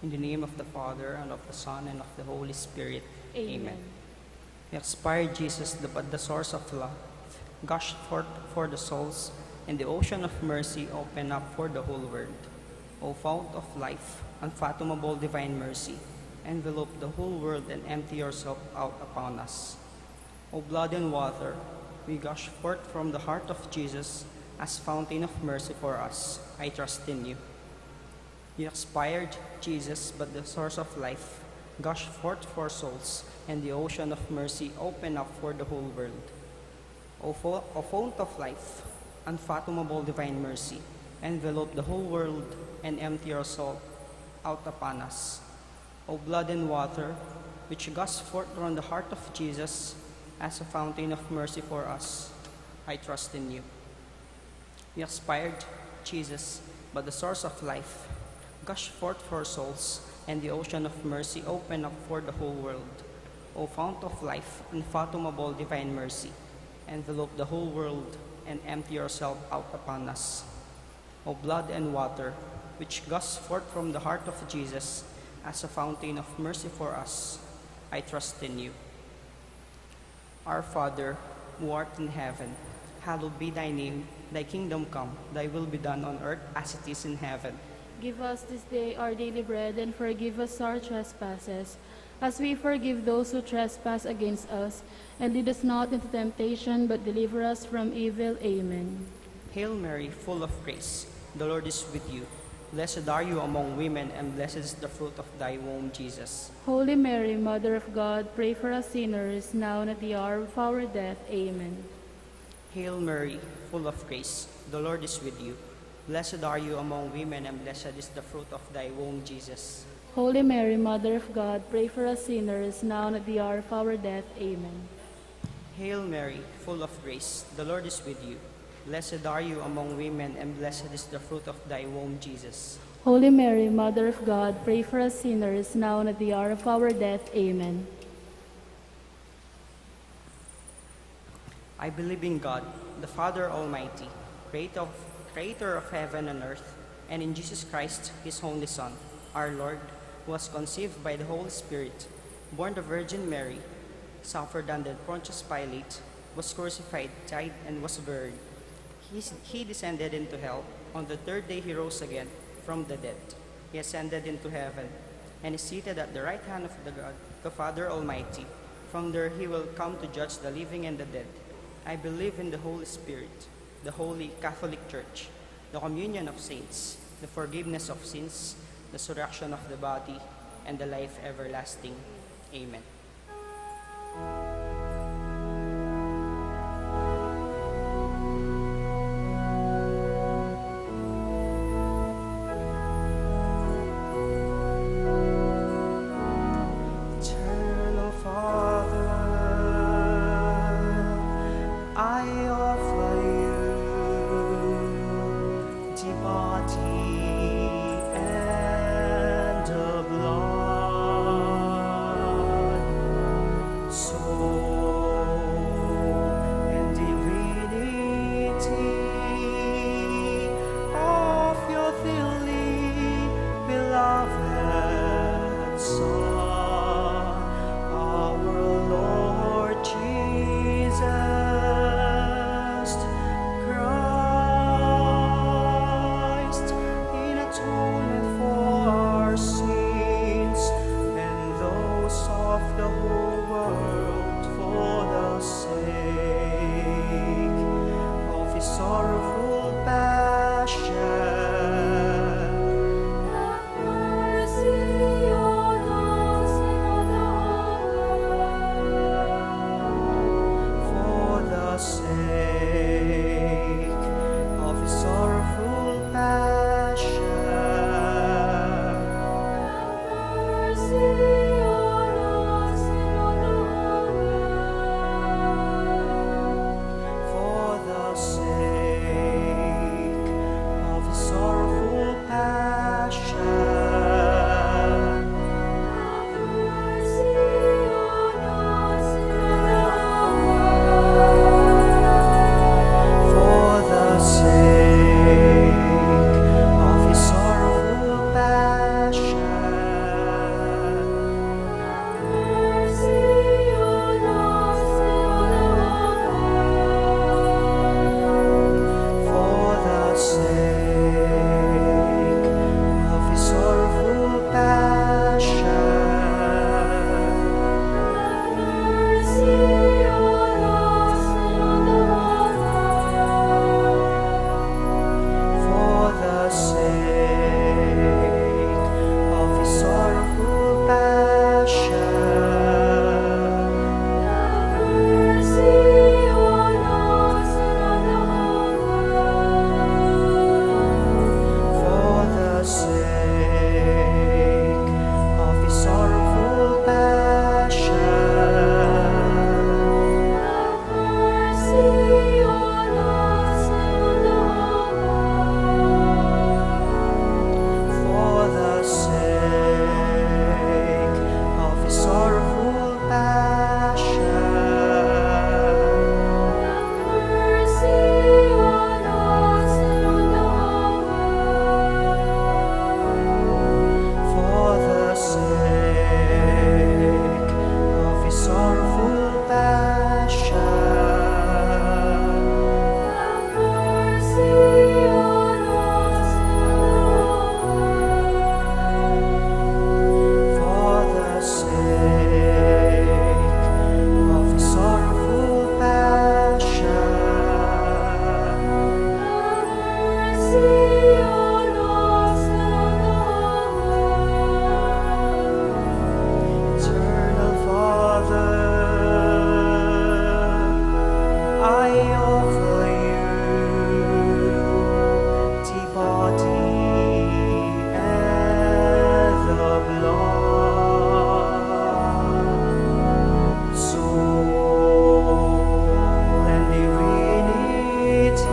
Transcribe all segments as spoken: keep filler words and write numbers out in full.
In the name of the Father, and of the Son, and of the Holy Spirit. Amen. Amen. Expired Jesus, the, but the source of love, gush forth for the souls, and the ocean of mercy open up for the whole world. O fount of life, unfathomable divine mercy, envelop the whole world and empty yourself out upon us. O blood and water, we gush forth from the heart of Jesus as fountain of mercy for us. I trust in you. You expired, Jesus, but the source of life, gush forth for souls, and the ocean of mercy open up for the whole world. O, fo- o fount of life, unfathomable divine mercy, envelop the whole world and empty yourself out upon us. O blood and water, which gush forth from the heart of Jesus As a fountain of mercy for us, I trust in you. You expired, Jesus, but the source of life, gush forth for souls, and the ocean of mercy open up for the whole world. O fount of life, unfathomable divine mercy, envelope the whole world and empty yourself out upon us. O blood and water, which gush forth from the heart of Jesus as a fountain of mercy for us, I trust in you. Our Father, who art in heaven, hallowed be thy name. Thy kingdom come, thy will be done on earth as it is in heaven. Give us this day our daily bread, and forgive us our trespasses, as we forgive those who trespass against us. And lead us not into temptation, but deliver us from evil. Amen. Hail Mary, full of grace, the Lord is with you. Blessed are you among women, and blessed is the fruit of thy womb, Jesus. Holy Mary, Mother of God, pray for us sinners, now and at the hour of our death. Amen. Hail Mary, full of grace, the Lord is with you. Blessed are you among women, and blessed is the fruit of thy womb, Jesus. Holy Mary, Mother of God, pray for us sinners, now and at the hour of our death. Amen. Hail Mary, full of grace, the Lord is with you. Blessed are you among women, and blessed is the fruit of thy womb, Jesus. Holy Mary, Mother of God, pray for us sinners, now and at the hour of our death. Amen. I believe in God, the Father Almighty, creator of, creator of heaven and earth, and in Jesus Christ, his only Son, our Lord, who was conceived by the Holy Spirit, born the Virgin Mary, suffered under Pontius Pilate, was crucified, died, and was buried. He, he descended into hell. On the third day he rose again from the dead. He ascended into heaven and is seated at the right hand of the God, the Father Almighty. From there he will come to judge the living and the dead. I believe in the Holy Spirit, the holy Catholic Church, the communion of saints, the forgiveness of sins, the resurrection of the body, and the life everlasting. Amen. Eternal Father, I offer you the body and the blood, soul and divinity of your dearly beloved Son, our Lord Jesus. I offer you the body and the blood, soul and divinity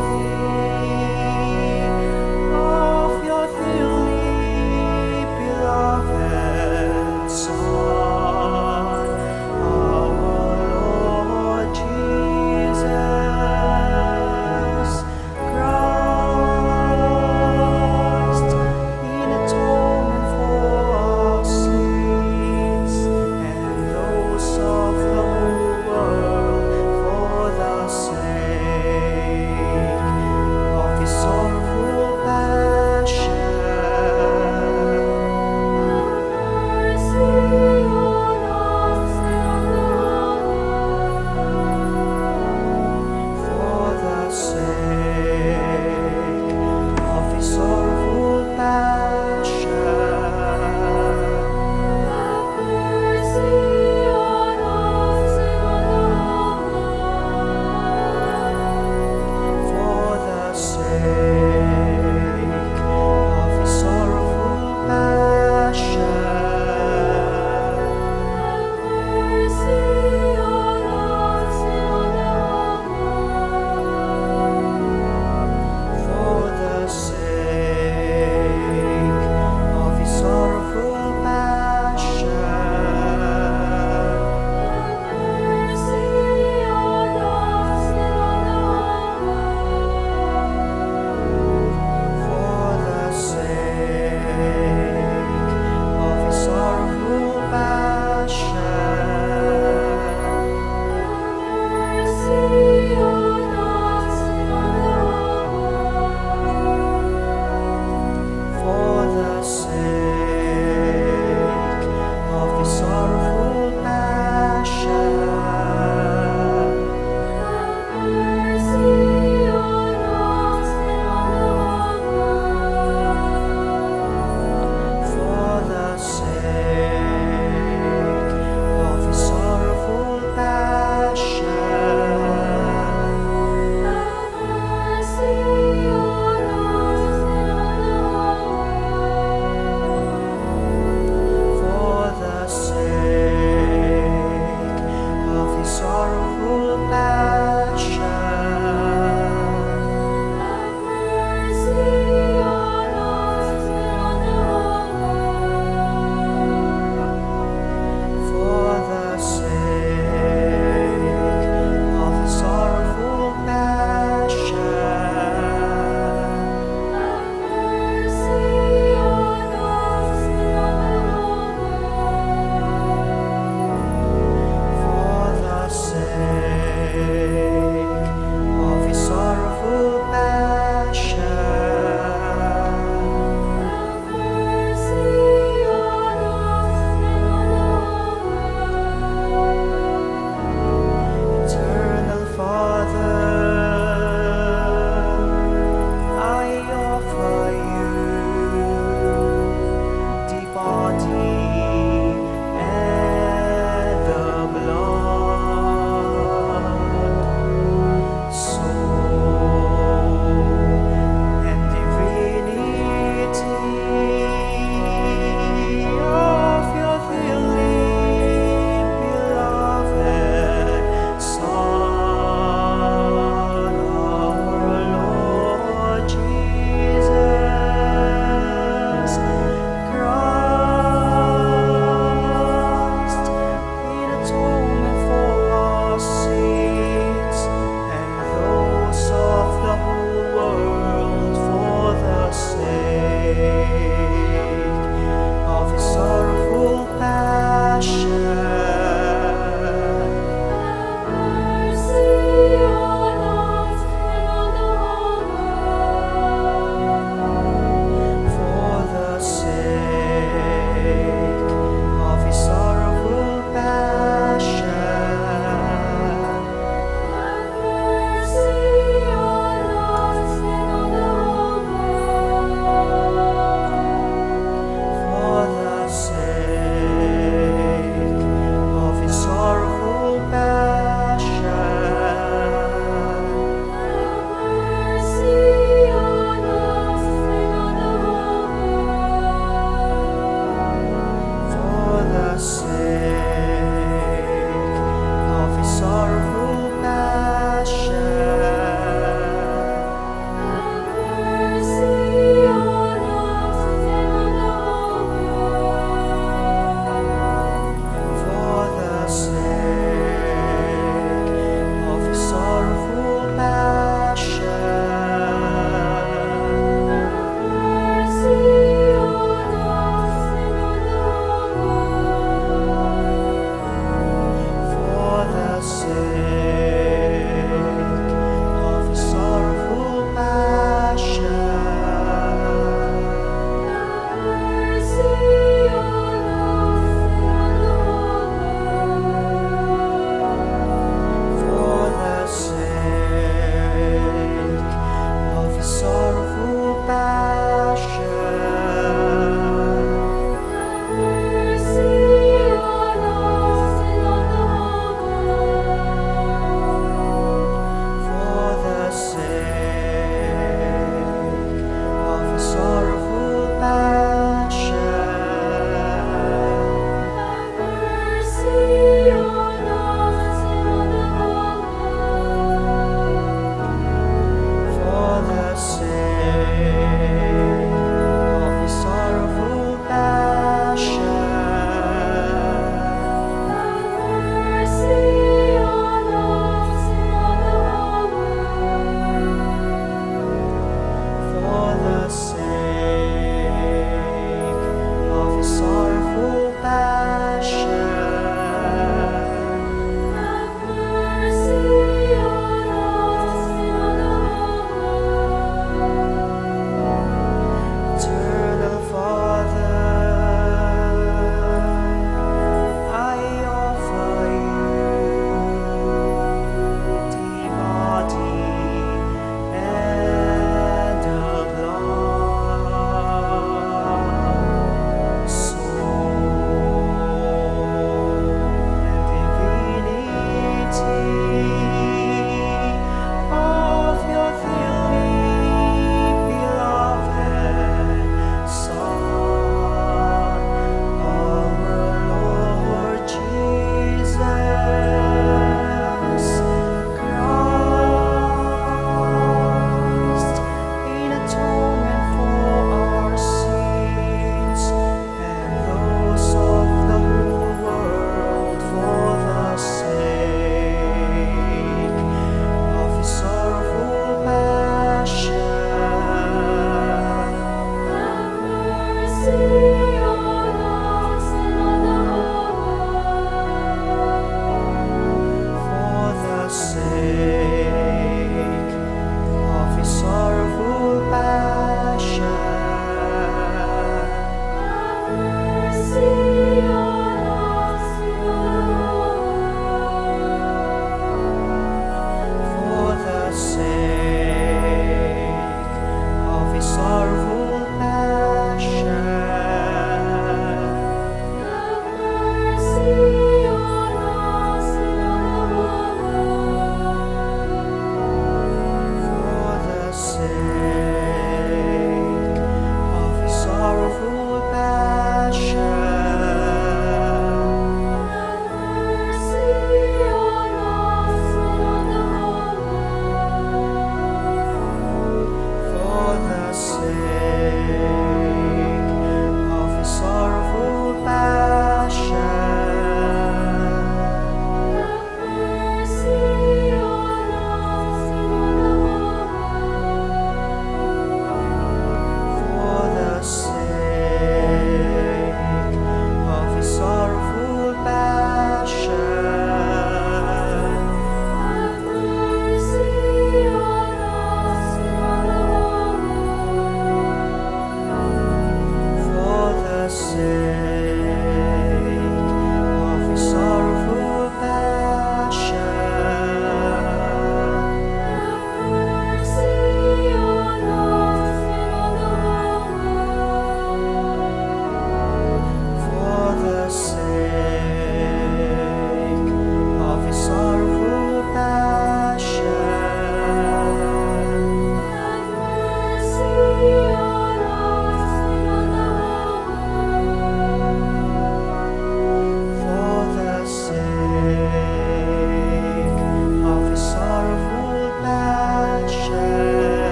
of your dearly beloved Son, our Lord Jesus.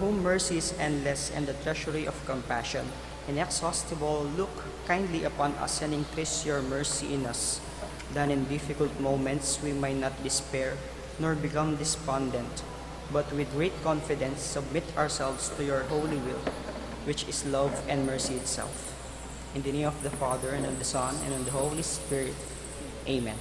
Whom mercy is endless and the treasury of compassion inexhaustible, look kindly upon us and increase your mercy in us, that in difficult moments we may not despair nor become despondent, but with great confidence submit ourselves to your holy will, which is love and mercy itself. In the name of the Father, and of the Son, and of the Holy Spirit. Amen.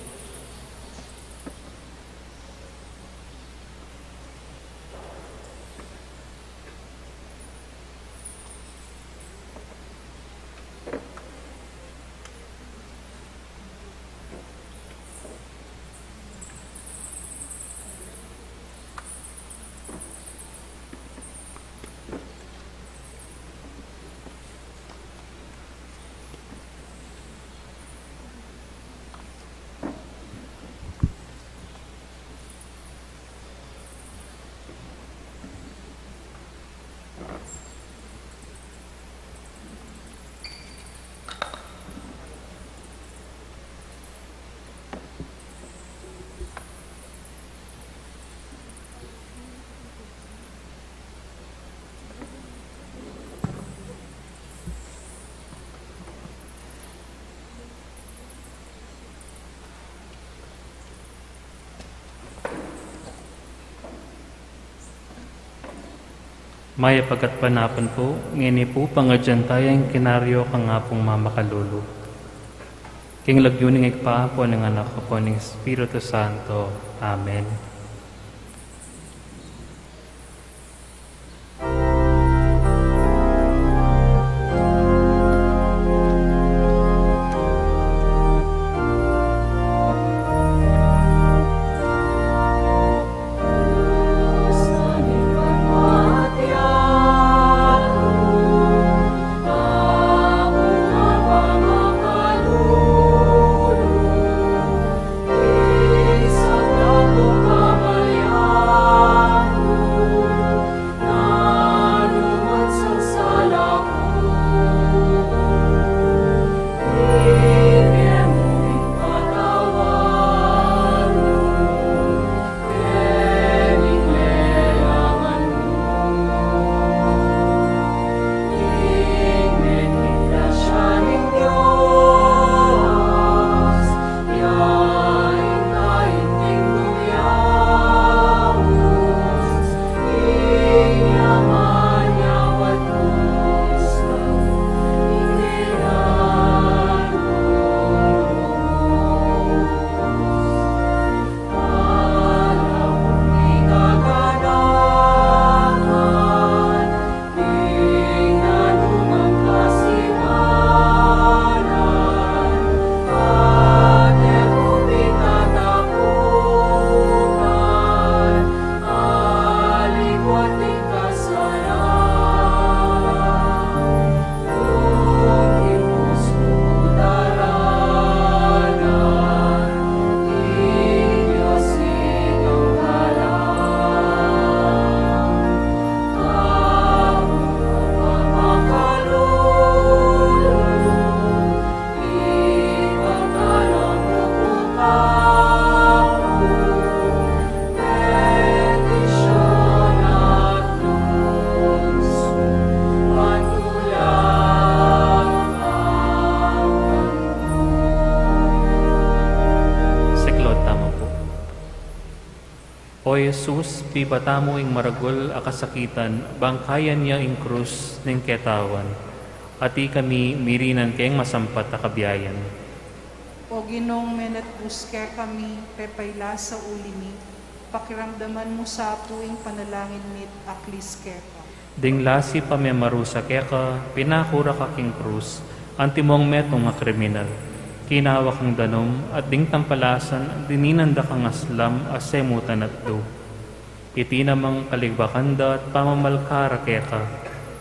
Mayap a gatpanapun pu, ngeni pu pangadyan taya ing kinaryo kang Apung mamakalulu. King lagyu ning Ibpa, ampon ning Anak, ampon ning Espiritu Santo. Amen. Siklaud tamu pu. O Jesus, bibatan mu ing maragul a kasakitan, bang kayan ya ing krus ning ketawan, at ikami mirinan keng masampat a kabiayan. O Ginung menatbus kekami, pepailas a uli mi, pakiramdaman mu sa pu ing panalangin mi't aklis keka. Ding lasi pamemarusa keka, pinaku ra ka king krus, antimong metung a kriminal. Kinawa kang danum, at ding tampalasan, dininan da kang aslam, a semutan at du. Iti namang kaligbakan da at pamamalkara keka,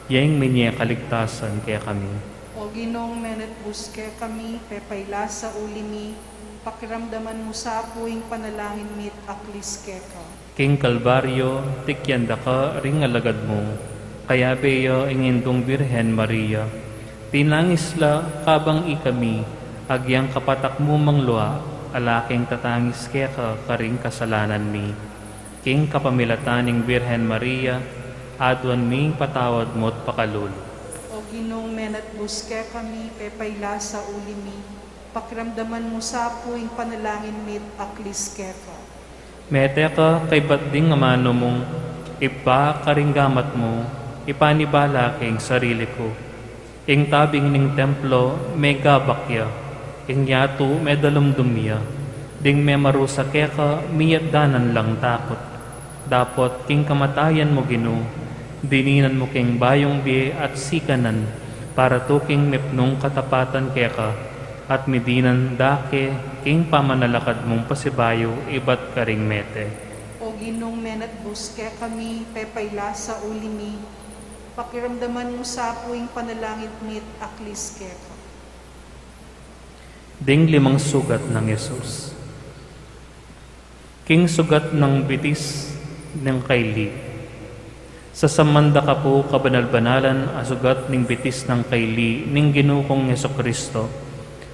ya ing minie kaligtasan kekami. O Ginung menatbus kekami, pepailas a uli mi, pakiramdaman mu sa pu ing panalangin mi't aklis keka. King Kalbaryo, tikyan da ka ring alagad mu, kayabe ya ing Indung Birhen Maria. Tinangis la kabang ikami, agyang kapatak mu mang lua, ala keng tatangis keka karing kasalanan mi. King kapamilatan ning Birhen Maria, Aduan mi ing patawad mu't pakalulu. O Ginung menatbus kekami, pepaila sa uli mi, pakiramdaman mu sa pu ing panalangin mi't aklis keka. Mete ka kaybat ding amanu mung, Ibpa, karing gamat mu ipanibala ke ing sarili ku. Ing tabing ning templo megabak ya, ing yatu medalumdum ya, ding memarusa keka miyatdanan lang takut. Dapot king kamatayan mu, Ginu, dininan mu keng bayung bie at sikanan, para tuking mipnung katapatan keka, at midinan da ke king pamanalakad mung pasibayu ibat karing mete. O Ginung menatbus kekami, pepaila sa uli mi, pakiramdaman mu sa pu ing panalangin mi't aklis keka. Ding limang sugat nang Jesus. King sugat nang bitis nang kaili. Sasaman da ka pu kabanal-banalan a sugat ning bitis nang kaili ning Ginu kung Jesucristo.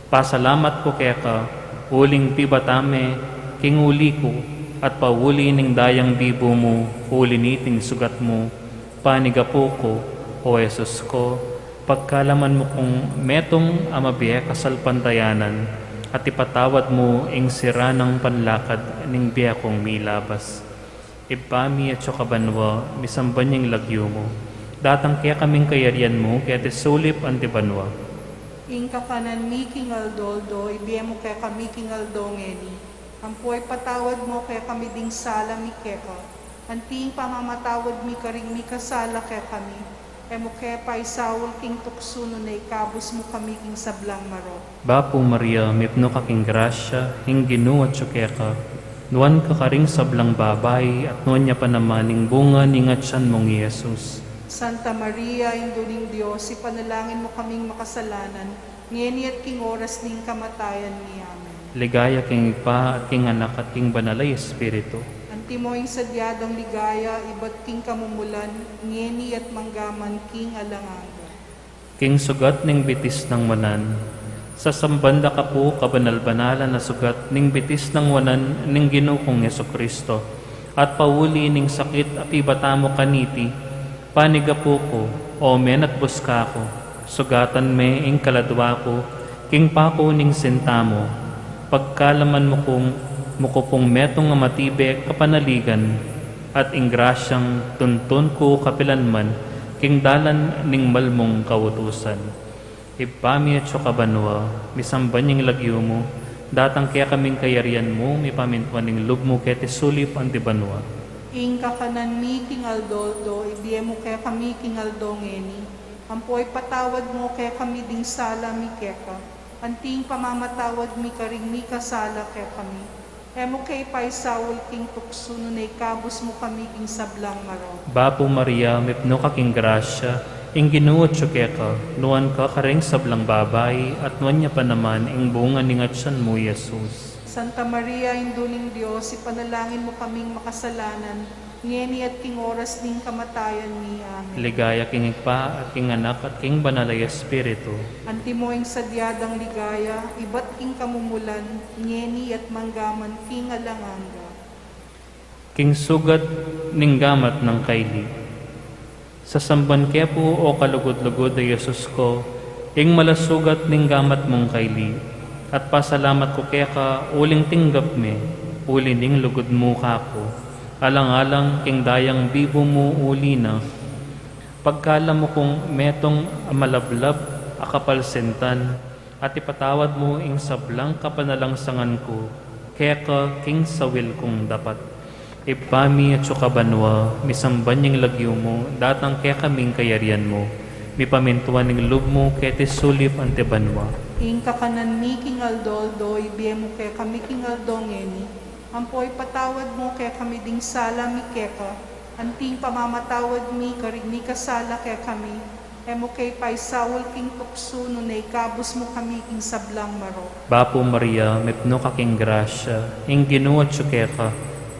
Pasalamat ku keka, uling pibata me king uli ku, at pauli ning dayang bibu mu, uli niting sugat mu, panigapu ku, O Jesus ku, pagkalaman mu kung metung a mabie kasalpantayanan, at ipatawad mu ing sira nang panlakad ning bie kung milabas. Ibpa mi atsu ka banua, misamban ya ing lagyu mu. Datang kekami ing kayarian mu, keti sulip anti banua. Ing kakanan mi king aldo-aldo, ibie mu kekami king aldo ngeni. Ampo ipatawad mu kekami ding sala mi keka, anti ing pamamatawad mi karing mikasala kekami. E mu ke paisaul king tuksu, nune ikabus mu kami king sablang marok. Bapu Maria, mipnu ka king grasya, ing Ginu atsu keka. Nuan ka karing sablang babai, at nuan ya pa naman ing bunga ning atyan mung Jesus. Santa Maria, Indu ning Dios, ipanalangin mu kaming makasalanan, ngeni at king oras ning kamatayan mi. Amen. Ligaya king Ibpa, at king Anak, at king Banal a Espiritu. Antimo ing sadya dang ligaya, ibat king kamumulan, ngeni at manggaman king alang angga. King sugat ning bitis nang wanan. Sasamban da ka pu kabanal-banalan a sugat ning bitis nang wanan ning Ginu kung Jesucristo, at pauli ning sakit a pibata mu kaniti, panigapu ku, o menatbus ka ku, sugatan me ing kaladua ku, king paku ning sinta mu, pagkalaman mu kung muku pung metung a matibe kapanaligan, at ing grasyang tuntun ku kapilanman, king dalan ning mal mung kautusan. Ibpa mi atsu ka banua, misamban ya ing lagyu mu, datang kekami ing kayarian mu, mipamintuan ing lub mu keti sulip anti banua. Ing kakanan mi king aldo-aldo, ibie mu kekami king aldo ngeni. Ampo ipatawad mu kekami ding sala mi keka, anti ing pamamatawad mi karing mikasala kekami. E mu ke paisaul king tuksu, nune ikabus mu kami king sablang marok. Bapu Maria, mipnu ka king grasya, ing Ginu atsu keka, nuan ka karing sablang babai, at nuan ya pa naman ing bunga ning atyan mu, Jesus. Santa Maria, Indu ning Dios, ipanalangin mu kaming makasalanan, ngeni at king oras ning kamatayan mi. Amen. Ligaya king Ibpa, at king Anak, at king Banal a Espiritu. Antimo ing sadya dang ligaya, ibat king kamumulan, ngeni at manggaman king alang angga. King sugat ning gamat nang kaili. Sasamban ke pu, o kalugud-lugud a Jesus ku, ing malasugat ning gamat mung kaili, at pasalamat ku keka uling tinggap me, uli ning lugud mu kaku, alang-alang king dayang bibu mu uli na, pagkalam mu kung metung a malablab a kapalsintan, at ipatawad mu ing sablang kapanalangsangan ku keka king sawil kung dapat. Ibpa mi atsu ka banua, misamban ya ing lagyu mu, datang kekami ing kayarian mu, mipamintuan ing lub mu keti sulip anti banua. Ing kakanan mi king aldo-aldo, ibie mu kekami king aldo ngeni, ampo ipatawad mu kekami ding sala mi keka, anti ing pamamatawad mi karing mikasala kekami, e mu ke paisaul king tuksu, nune ikabus mu kami king sablang marok. Bapu Maria, mipnu ka king grasya, ing Ginu atsu keka,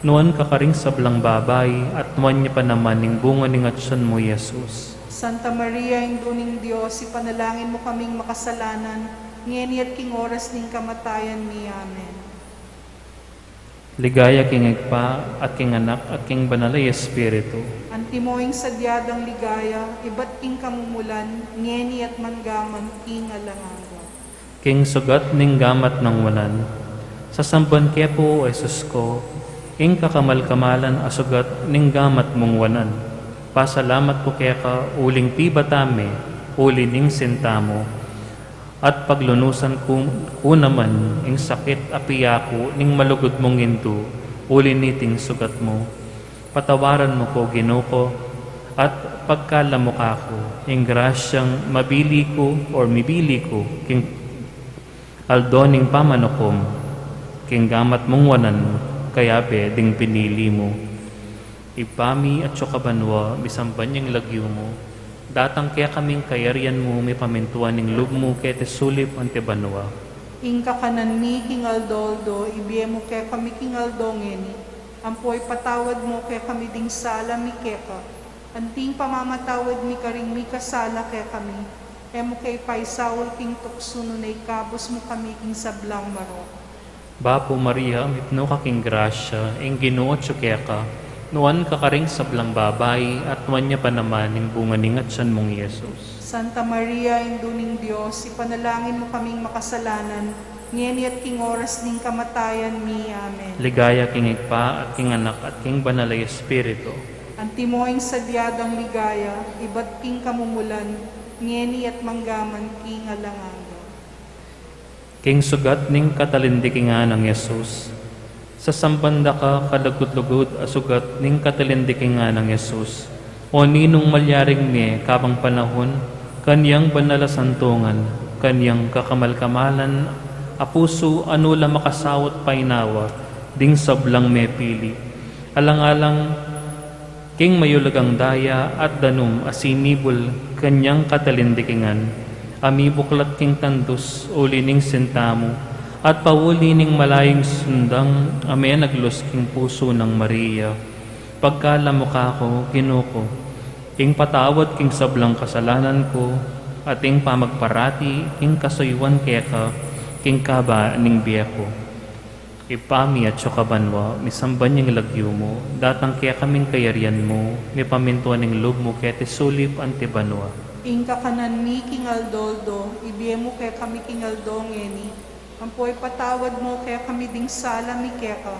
nuan ka karing sablang babai, at nuan ya pa naman ing bunga ning atyan mu, Jesus. Santa Maria, Indu ning Dios, ipanalangin mu kaming makasalanan, ngeni at king oras ning kamatayan mi. Amen. Ligaya king Ibpa, at king Anak, at king Banal a Espiritu. Antimo ing sadya dang ligaya, ibat king kamumulan, ngeni at mangga man king alang angga. King sugat ning gamat nang wanan. Sasamban ke pu, O Jesus ko, ing kakamal-kamalan a sugat ning gamat mung wanan. Pasalamat ku keka, uling pibata me, uli ning sinta mu. At paglunusan ku, ku naman ing sakit a piyaku ning malugud mung Indu, uli niting sugat mu. Patawaran mu ku, Ginu ku, at pagkalub mu kaku ing grasyang mabili ku or mibili ku king aldo ning pamanukum, king gamat mung wanan, kayabe ding pinili mu. Ibpa mi, atsu ka banua, misamban ya ing lagyu mu. Datang kekami ing kayarian mu, mipamintuan ing lub mu keti sulip anti banua. Ing kakanan mi king aldo-aldo, ibie mu kekami king aldo ngeni. Ampo ipatawad mu kekami ding sala mi keka, anti ing pamamatawad mi karing mikasala kekami. E mu ke paisaul king tuksu, nune ikabus mu kami king sablang marok. Bapu Maria, mipnu ka king grasya, ing Ginu atsu keka, nuan ka karing sablang babai, at nuan ya pa naman ing bunga ning atian mung Jesus. Santa Maria, Indu ning Dios, ipanalangin mu kaming makasalanan, ngeni at king oras ning kamatayan mi. Amen. Ligaya king Ibpa, at king Anak, at king Banal a Espiritu. Antimo ing sadya dang ligaya, ibat king kamumulan, ngeni at mangga man king alang angga. King sugat ning katalindikingan nang Jesus. Sasamban da ka kalugud-lugud a sugat ning katalindikingan nang Jesus. O ninung malyaring mie kabang panahun, kanyang banal a santungan, kanyang kakamal-kamalan a pusu, a nu la makasaut painawa ding sablang mepili. Alang-alang king mayulagang daya at danum a sinibul kanyang katalindikingan, a mibuklat king tandus uli ning sinta mu, at pauli ning malayung sundang a menaglus king pusu nang Maria. Pagkalub mu kaku, Ginu ku, ing patawad king sablang kasalanan ku, at ing pamagparati king kasuyuan keka king kaba ning bie ku. Ibpa mi, atsu ka banua, misamban ya ing lagyu mu, datang kekami ing kayarian mu, mipamintuan ing lub mu keti sulip anti banua. Ing kakanan mi king aldo-aldo, ibie mu kekami king aldo ngeni, ampo ipatawad mu kekami ding sala mi keka,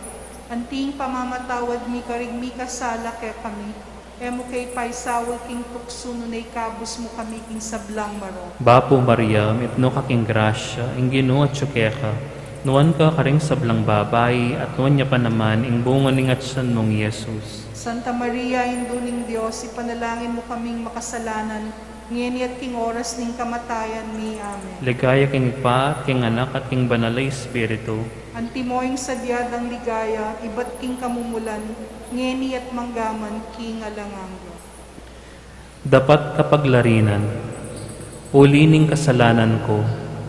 anti ing pamamatawad mi karing mikasala kekami. E mu ke paisaul king tuksu, nune ikabus mu kami king sablang marok. Bapu Maria, mipnu ka king grasya, ing Ginu atsu keka, nuan ka karing sablang babai, at nuan ya pa naman ing bunga ning atian mung Jesus. Santa Maria, Indu ning Dios, ipanalangin mu kaming makasalanan, ngeni at king oras ning kamatayan mi. Amen. Ligaya king Ibpa, at king Anak, at king Banal a Espiritu. Antimo ing sadya dang ligaya, ibat king kamumulan, ngeni at mangga man king alang angga. Dapat kapaglarinan. Uli ning kasalanan ku.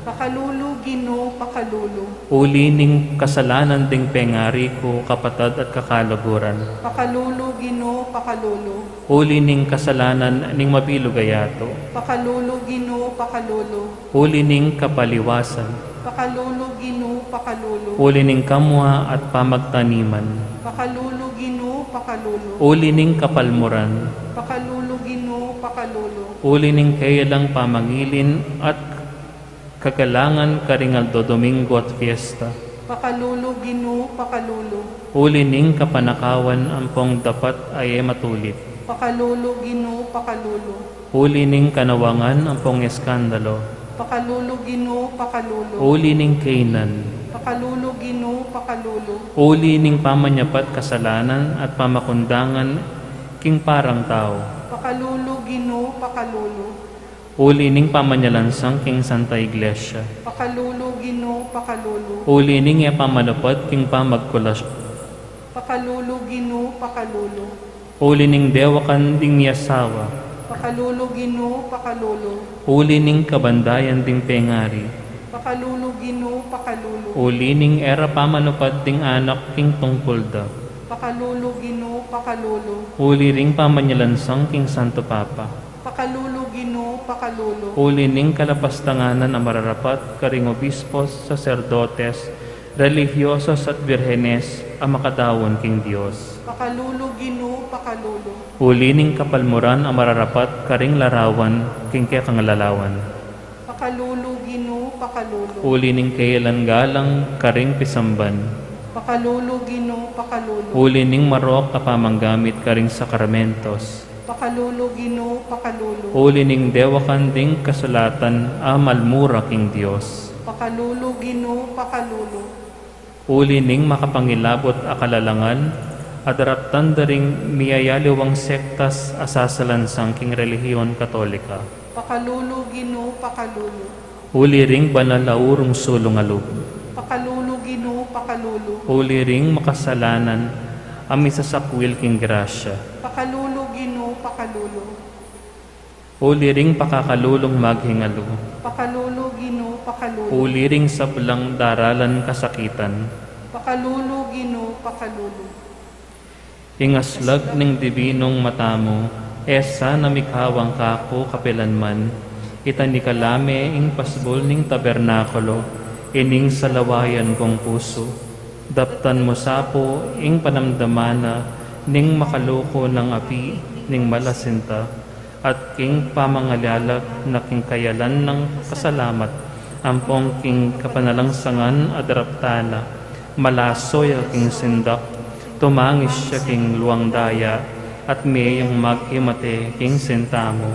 Pakalulu, Ginu, pakalulu. Uli ning kasalanan ding pengari ku, kapatad at kakaluguran. Pakalulu, Ginu, pakalulu. Uli ning kasalanan ning mabilug a yatu. Pakalulu, Ginu, pakalulu. Uli ning kapaliwasan. Pakalulu, Ginu, pakalulu. Uli ning kamua at pamagtaniman. Pakalulu, Ginu, pakalulu. Uli ning kapalmuran. Pakalulu, Ginu, pakalulu. Uli ning keyalang pamangilin at kagalangan karing aldo Domingo at fiesta. Pakalulu, Ginu, pakalulu. Uli ning kapanakawan ampong dapat a e matulid. Pakalulu, Ginu, pakalulu. Uli ning kanawangan ampong eskandalu. Pakalulu, Ginu, pakalulu. Uli ning kaynan. Pakalulu, Ginu, pakalulu. Uli ning pamanyapat kasalanan at pamakundangan king parang tau. Pakalulu, Ginu, pakalulu. Uli ning pamanyalansang king Santa Iglesia. Pakalulu, Ginu, pakalulu. Uli ning e pamanupad king pamagkulasyon. Pakalulu, Ginu, pakalulu. Uli ning dewakan ding miasawa. Pakalulu, Ginu, pakalulu. Uli ning kabandayan ding pengari. Pakalulu, Ginu, pakalulu. Uli ning e ra pamanupad ding anak king tungkul da. Pakalulu, Ginu, pakalulu. Uli ring pamanyalansang king Santo Papa. Pakalulu, Ginu, pakalulu. Uli ning kalapastanganan a mararapat karing obispos, saserdotes, Relihiyosos at birhenes a makadaun king Dios. Pakalulu, Ginu, pakalulu. Uli ning kapalmuran a mararapat karing larawan king kekang larawan. Pakalulu, Ginu, pakalulu. Uli ning kayalan galang karing pisamban. Pakalulu, Ginu, pakalulu. Uli ning marok a pamanggamit karing sakramentos. Pakalulu, Ginu, pakalulu. Uli ning dewakan ding kasulatan a malmura king Dios. Pakalulu, Ginu, pakalulu. Uli ning makapangilabut a kalalangan a daraptan da ring miyayaliwang sektas a sasalansang king relihiyon Katolika. Pakalulu, Ginu, pakalulu. Uli ring banal a urung sulung a lub. Pakalulu, Ginu, pakalulu. Uli ring makasalanan a misasakwil king grasya. Pakalulu, Ginu, pakalulu. Uli ring pakakalulung maghingalu. Pakalulu, Ginu, pakalulu. Uli ring sablang daralan kasakitan. Pakalulu, Ginu, pakalulu. Ing aslag ning dibinung mata mu, e sana mikawang kaku kapilanman. Itani ka la me ing pasbul ning tabernakulo, ining salawayan kung pusu. Daptan mu sa pu ing panamdaman na ning makaluku nang api ning malasinta, at king pamangalalag na king kayalan nang pasalamat, ampong king kapanalangsangan a daraptan na, malaso ya king sindak, tumangis ya king luang daya, at meyang maghimate king sinta mu.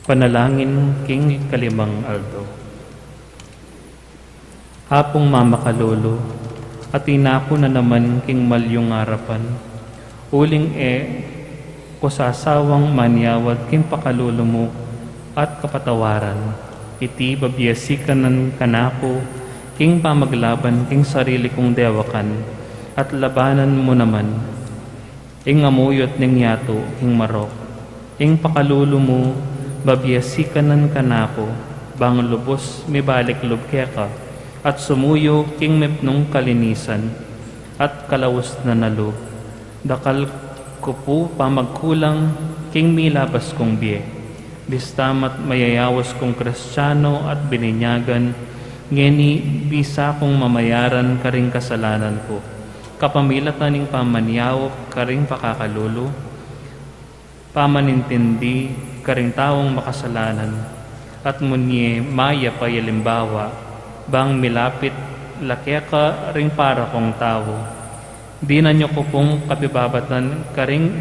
Panalangin king kalimang aldo. Apung mamakalulu, atin na ku na naman king malyung arapan, uling e ku sasawang manyawad king pakalulu mu at kapatawaran. Iti babiasikan na kanaku king pamaglaban king sarili kung dewakan, at labanan mu naman ing amuyut ning yatu king marok. Ing pakalulu mu, babiasikan na kanaku, bang lubus mibalik lub keka, at sumuyu king mipnung kalinisan, at kalaus na na lub. Dakal ku pu pamagkulang king milabas kung bie. Bista mat mayayaus kung Kristiano at bininyagan, ngeni bisa kung mamayaran karing kasalanan ku. Kapamilatan ning pamanyawad karing pakakalulu, pamanintindi karing taung makasalanan, at munye mayap a alimbawa, bang milapit la keka ring para kung tau. Dinan yu ku pung kapibabatan karing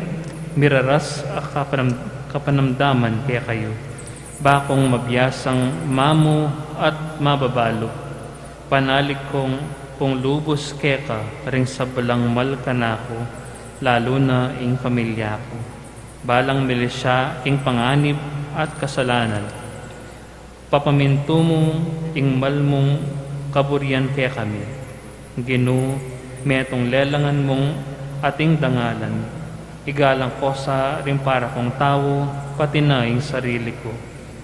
miraras a kapanam-, kapanamdaman kekayu, bakung mabiasang mamu at mababalu. Panalig kung pung lubus keka ring sablang mal kanaku, lalu na ing pamilya ku. Balang milisya king panganib at kasalanan. Papamintu mu ing mal mung kaburian kekami. Ginu, metung lelangan mung ating dangalan. Igalang ku sa ring para kung tau, pati na ing sarili ku.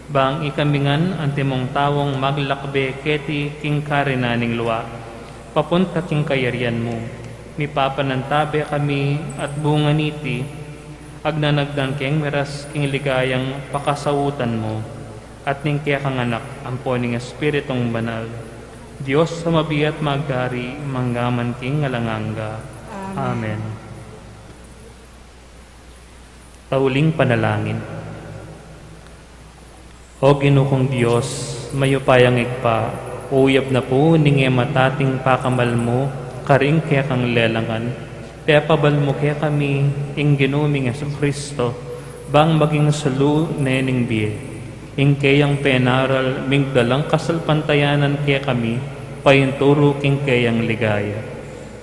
Bang ikami ngan antimong taung maglakbe keti king karinan ning lua, papunta king kayarian mu. Mipapanantabe kami at bunga niti, agnanagdan keng miras king ligayang pakasautan mu, at ning kekang Anak, ampo ning Espiritung Banal, Dios a mabie at magari, mangga man king alang angga. Amen. Amen. Tauling panalangin. O Ginu kung Dios, mayupayang Ibpa, uyab na pu ning e matating pakamal mu karing kekang lelangan, pepabal mu kekami ing Ginu ming Jesucristo, bang maging sulu ne ning bie. Ing keyang penaral migdalang kasalpantayanan kekami, painturu king keyang ligaya.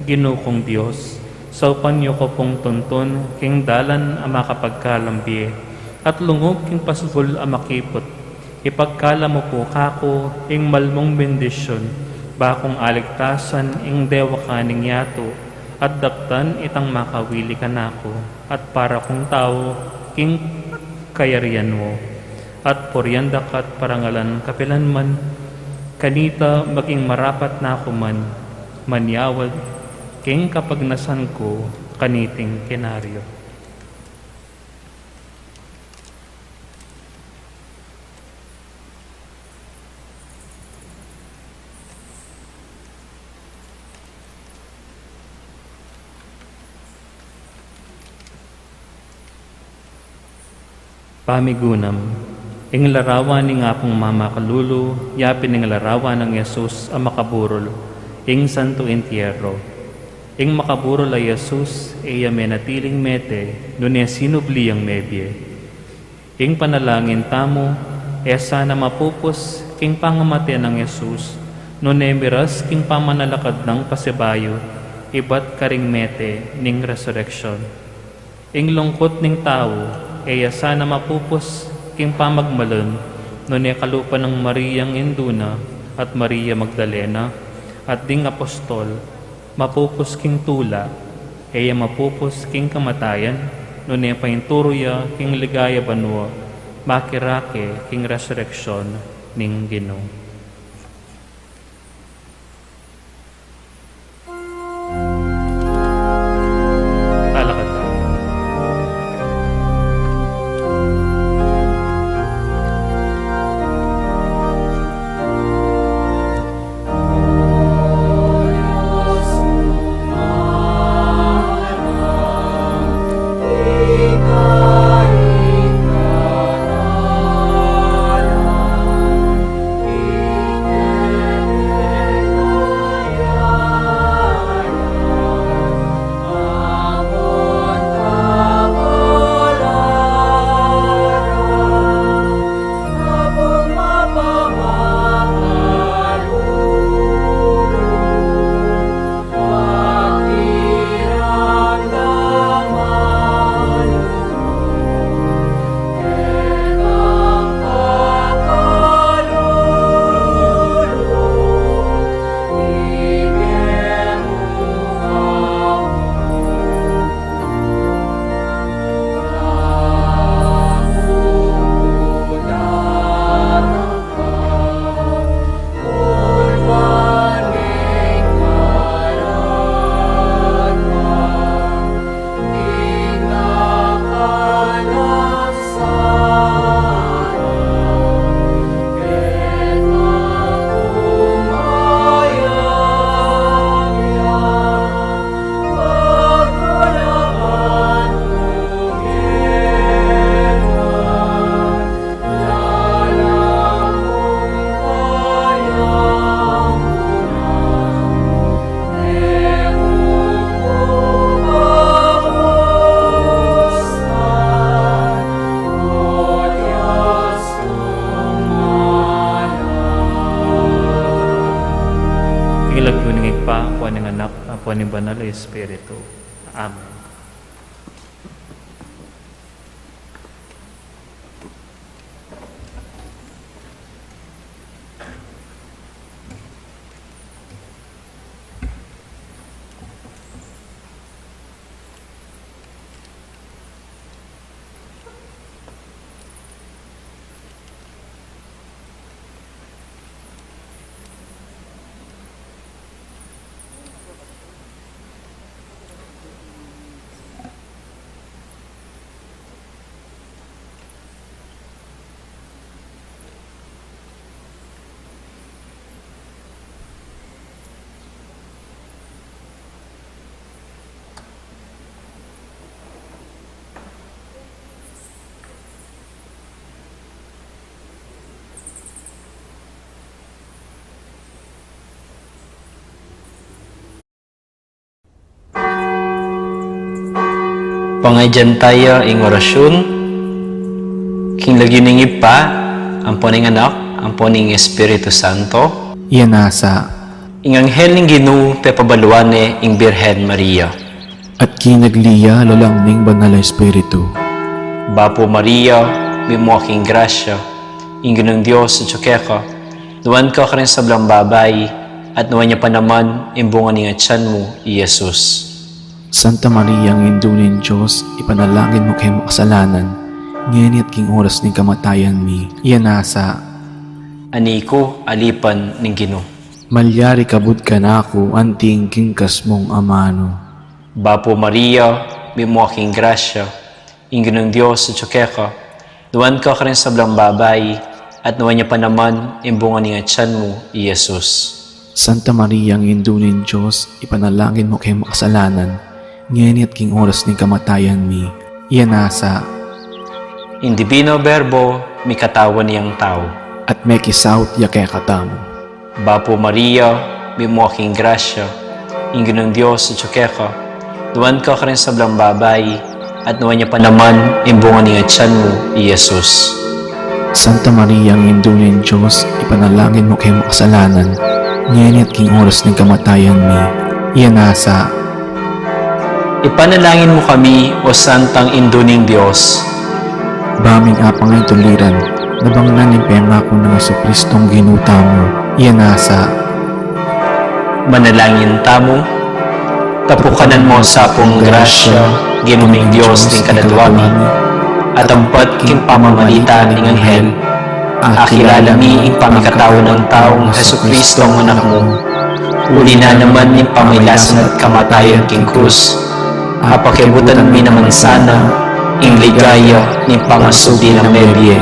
Ginu kung Dios, saupan yu ku pung tuntun king dalan a makapagkalam bie, at lungub king pasbul a makiput. Ipagkalam mu pu kaku ing mal mung bendisyun, bakung aligtasan ing dewakan ning yatu, at daptan itang makawili kanaku, at para kung tau king kayarian mu, at purian da ka at parangalan kapilanman. Kanita maging marapat na ku man manyawad king kapagnasan ku kaniting kinaryo. Pamigunam. Ing larawan ning Apung Mamakalulu, yapin ing larawan nang Jesus a makaburul ing Santo Entierro. Ing makaburul a Jesus, e ya menatiling mete, nune sinubli yang mebie. Ing panalangin tamu, e sana mapupus king pangamate nang Jesus, nune miras king pamanalakad nang pasibayu, ibat karing mete ning resureksyun. Ing lungkut ning tau, e ya sana mapupus king pamagmalun, nune kalupa nang Mariang indu na, at Maria Magdalena, at ding apostol, mapupus king tula, e ya mapupus king kamatayan, nune painturu ya king ligaya banua, makirake king resureksyun ning Ginu. Talakad tamu. King lagyu ning Ibpa, ampo ning Anak, ampo ning Banal a Espiritu. Amen. Pangadian taya ing orasyun. King lagyu ning Ibpa, ampo ning Anak, ampo ning Espiritu Santo. Iya nasa. Ing anghel ning Ginu pepabaluan ne ing Birhen Maria. At kinagli ya lalam ning Banal a Espiritu. Bapu Maria, mitmu ka king grasya, ing Ginung Dios atyu keka, nuan ka karing sablang babai, at nuan ya pa naman ing bunga ning atyan mu, i Jesus. Santa Maria, Indu ning Dios, ipanalangin mu keng makasalanan, ngeni at king oras ning kamatayan mi. Iya nasa. Ani ku, alipan ning Ginu. Malyari kabud kanaku anting king kasmung amanu. Bapu Maria, mitmu ka king grasya, ing Ginung Dios atyu keka, nuan ka karing sablang babai, at nuan ya pa naman ing bunga ning atyan mu, i Jesus. Santa Maria, Indu ning Dios, ipanalangin mu keng makasalanan, ngeni at king oras ning kamatayan mi. Iya nasa. Ing Divino Verbo, mikatawan yang tau. At mekisaut ya kekatamu. Bapu Maria, mitmu ka king grasya, ing Ginung Dios atyu keka, nuan ka karing sablang babai, at nuan ya pa naman ing bunga ning atyan mu, i Jesus. Santa Maria, Indu ning Dios, ipanalangin mu keng makasalanan, ngeni at king oras ning kamatayan mi. Iya nasa. Ipanalangin mu kami, O Santang Indu ning Dios. Ba ming apang ay tuliran, nabangnan ing pengaku nang Jesucristong Ginu tamu, iya nasa. Manalangin tamu. Tapukanan mu sa pung grasya, Ginu ming Dios ning kaladwa mi, at ampat king pamamalita ning anghel, akilala mi ing pamikatau nang taung Jesucristong anak mu. Uli na naman ning pamailasan at kamatayan king krus, apakiabutan mi naman sana ing ligaya ning pangasudi nang mebie.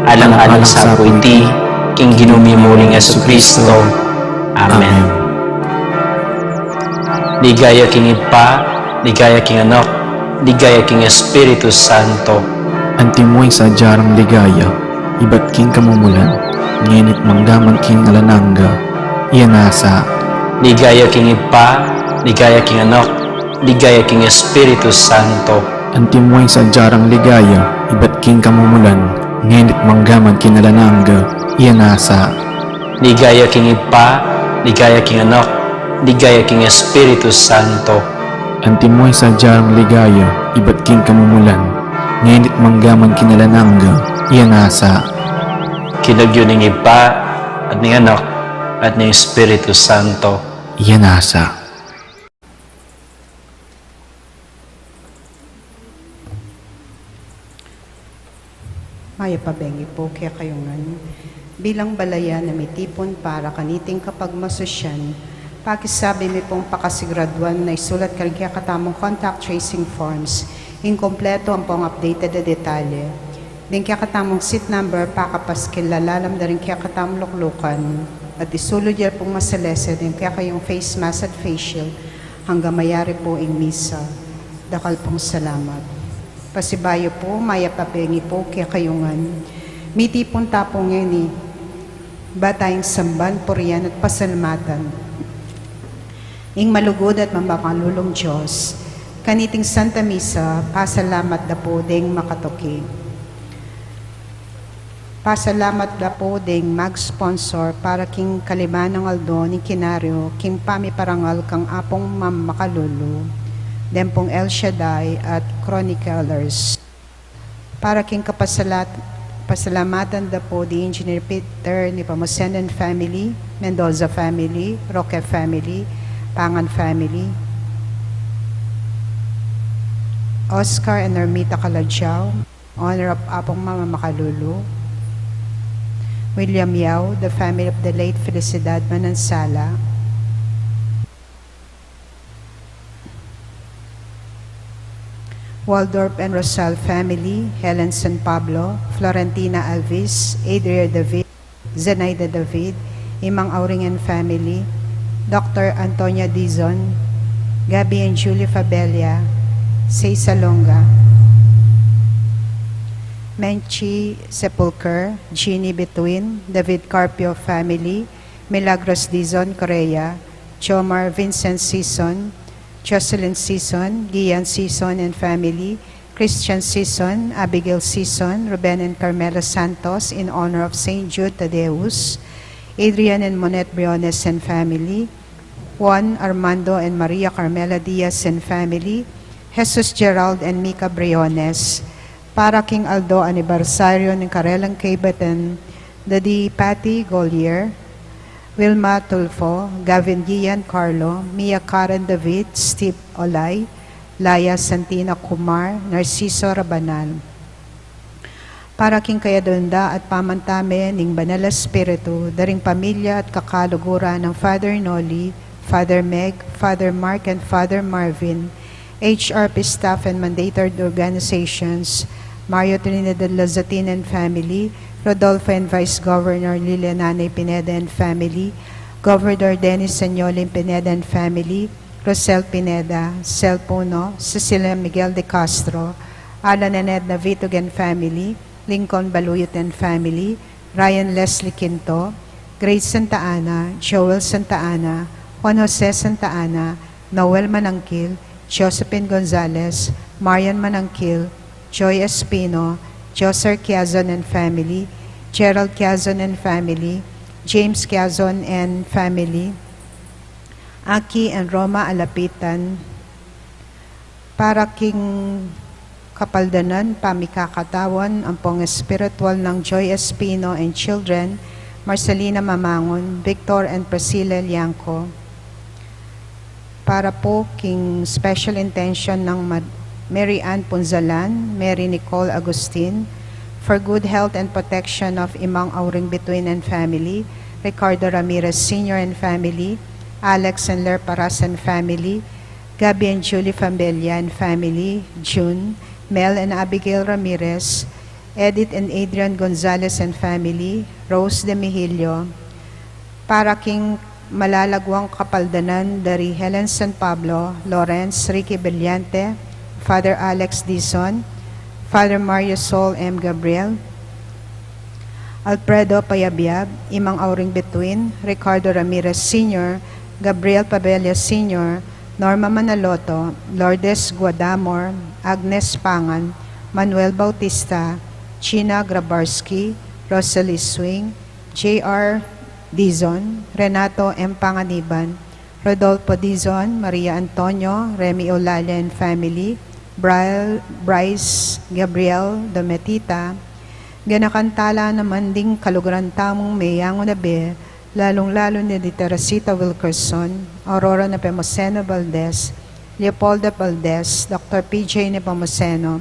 Alang-alang sa pu iti, king Ginu mi muring Jesucristo. Amen. Ligaya king Ibpa, ligaya king Anak, ligaya king Espiritu Santo. Antimo ing sadya rang ligaya, ibat king kamumulan, ngeni't manggaman king alang angga. Iya nasa. Ligaya king Ibpa, ligaya king Anak, ligaya king Espiritu Santo. Antimo ing sadya rang ligaya, ibat king kamumulan, ngeni't manggaman king alang angga. Iya nasa. Ligaya king Ibpa, ligaya king Anak, ligaya king Espiritu Santo. Antimo ing sadya rang ligaya, ibat king kamumulan, ngeni't manggaman king alang angga. Iya nasa. King lagyu ning Ibpa, at ning Anak, at ning Espiritu Santo. Iya nasa. Mayap a bengi pu kekayu ngan. Bilang balayan a mitipun para kaniting kapagmasusyan, pakisabi mi pung pakasiguraduan na isulat karing kekatamung contact tracing forms ing kumpletu ampong updated a detalye, ding kekatamung seat number pakapas king lalalam da ring kekatamung luklukan, at isulud ya pung masalese ding kekayung face mask at face shield, anggang mayari pu ing misa. Dakal pung salamat. Pasibayu pu, mayap a bengi pu kekayu ngan. Mitipun ta pu ngeni, ba tang samban, purian at pasalamatan ing malugud at mapakalulung Dios. Kaniting Santa Misa, pasalamat da pu ding makatuki. Pasalamat da pu ding mag-sponsor para king kalima nang aldo ning kinaryu king pamiparangal kang Apung Mamakalulu, deng pung El Shaddai at Chroniclers. Para king kapasalat-, pasalamatan da pu di Engineer Peter Nepomuceno and family, Mendoza family, Roque family, Pangan family, Oscar and Normita Calajao, honor of Apung Mama Makalulu, William Yao, the family of the late Felicidad Manansala, Waldorf and Rosal family, Helen San Pablo, Florentina Alvis, Adria David, Zenaida David, Imang Auring and family, Doctor Antonia Dizon, Gabby and Julie Fabella, Say Salonga, Menchi Sepulcher, Jeannie Between, David Carpio family, Milagros Dizon Correa, Jomar Vincent Sison, Jocelyn Sison, Gian Sison and family, Christian Sison, Abigail Sison, Ruben and Carmela Santos in honor of Saint Jude Thaddeus, Adrian and Monette Briones and family, Juan, Armando and Maria Carmela Diaz and family, Jesus Gerald and Mika Briones, para king aldo anibersaryo ning karelang kaibatan, da di Patty Golier, Wilma Tulfo, Gavin Gian Carlo, Mia Karen David, Steve Olay, Laya Santina Kumar, Narciso Rabanal. Para king kayadwan da at pamantamen ning Banal a Espiritu, da ring pamilya at kakaluguran nang Father Noli, Father Meg, Father Mark and Father Marvin, H R P staff and mandated organizations, Mario Trinidad Lazatin and family, Rodolfo and Vice Governor Lilia Nanay Pineda and family, Governor Dennis Sanyolin Pineda and family, Rosel Pineda, Sel Puno, Cecilia Miguel de Castro, Alan and Edna Vitug and family, Lincoln Baluyot and family, Ryan Leslie Quinto, Grace Santa Ana, Joel Santa Ana, Juan Jose Santa Ana, Noel Manangkil, Josephine Gonzalez, Marian Manangkil, Joy Espino, Joser Quiazon and family, Gerald Quiazon and family, James Quiazon and family, Aki and Roma Alapitan, para king kapaldanan, pamikakatawan, ampong espiritual nang Joy Espino and children, Marcelina Mamangon, Victor and Priscilla Liangco. Para po king special intention nang Mad-, Mary Ann Punzalan, Mary Nicole Agustin, for good health and protection of Imang Auring Bituin and family, Ricardo Ramirez Senior and family, Alex and Ler Paras and family, Gabby and Julie Fambella and family, June, Mel and Abigail Ramirez, Edith and Adrian Gonzalez and family, Rose de Mihilio. Para king malalaguang kapaldanan, dari Helen San Pablo, Lawrence Ricky Brillante, Father Alex Dizon, Father Mario Sol M. Gabriel, Alfredo Payabyab, Imang Auring Bituin, Ricardo Ramirez Senior, Gabriel Pabella Senior, Norma Manaloto, Lourdes Guadamor, Agnes Pangan, Manuel Bautista, Gina Grabarski, Rosalie Swing, J R Dizon, Renato M. Panganiban, Rodolfo Dizon, Maria Antonio, Remy Eulalia and family, Bri-, Bryce Gabriel Dometita, ganakan tala naman ding kaluguran tamung meyangu na bie, lalung-lalu ni di Teresita Wilkerson, Aurora Nepomuceno Valdez, Leopoldo Valdez, Doctor P J Nepomuceno,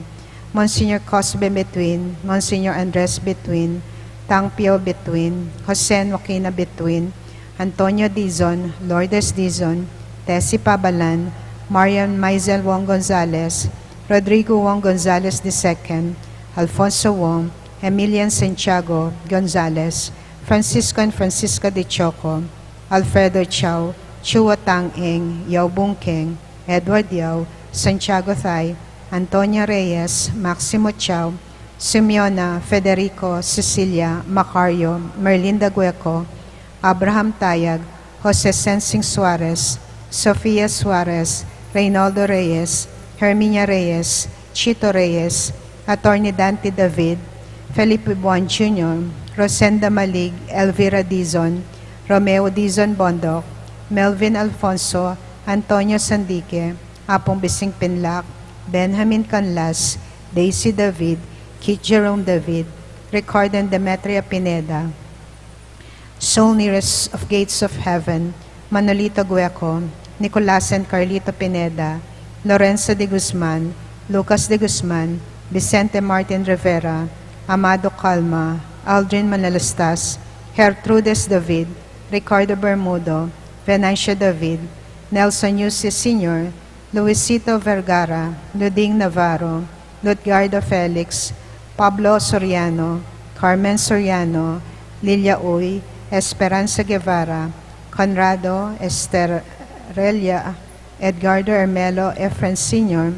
Monsignor Cosbe Bituin, Monsignor Andres Bituin, Tang Pio Bituin, Jose Joaquina Bituin, Antonio Dizon, Lourdes Dizon, Tessie Pabalan, Marian Maisel Wong Gonzalez, Rodrigo Wong Gonzalez the second, Alfonso Wong, Emilian Santiago Gonzalez, Francisco and Francisca de Choco, Alfredo Chao, Chua Tang Eng, Yao Bung Keng, Edward Yao, Santiago Thay, Antonia Reyes, Maximo Chao, Simeona, Federico, Cecilia, Macario, Merlinda Gueco, Abraham Tayag, Jose Sensing Suarez, Sofia Suarez, Reynaldo Reyes, Herminia Reyes, Chito Reyes, Attorney Dante David, Felipe Buan Junior, Rosenda Malig, Elvira Dizon, Romeo Dizon Bondoc, Melvin Alfonso, Antonio Sandique, Apung Bising Pinlac, Benjamin Canlas, Daisy David, Keith Jerome David, Ricardo and Demetria Pineda, Soul Nearest of Gates of Heaven, Manolito Gueco, Nicolas and Carlito Pineda, Lorenzo de Guzman, Lucas de Guzman, Vicente Martin Rivera, Amado Calma, Aldrin Manalastas, Gertrudes David, Ricardo Bermudo, Venancia David, Nelson Yusi Senior, Luisito Vergara, Luding Navarro, Lutgardo Felix, Pablo Soriano, Carmen Soriano, Lilia Uy, Esperanza Guevara, Conrado Esterella, Edgardo Hermelo Efren Senior,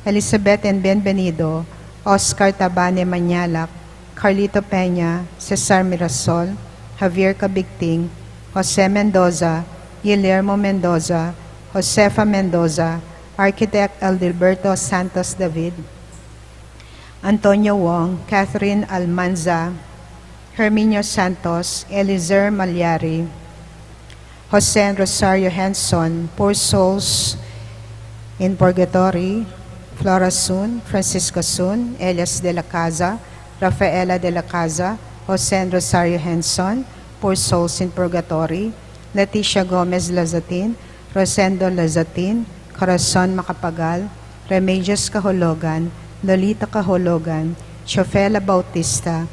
Elizabeth and Bienvenido, Oscar Tabane Mañalac, Carlito Peña, Cesar Mirasol, Javier Cabigting, Jose Mendoza, Guillermo Mendoza, Josefa Mendoza, Architect Adalberto Santos David, Antonio Wong, Catherine Almanza, Herminio Santos, Eliezer Malyari, Jose and Rosario Henson, Poor Souls in Purgatory, Flora Sun, Francisco Sun, Elias de la Casa, Rafaela de la Casa, Jose and Rosario Henson, Poor Souls in Purgatory, Leticia Gomez Lazatin, Rosendo Lazatin, Corazon Macapagal, Remedios Cahologan, Lolita Cahologan, Chofela Bautista,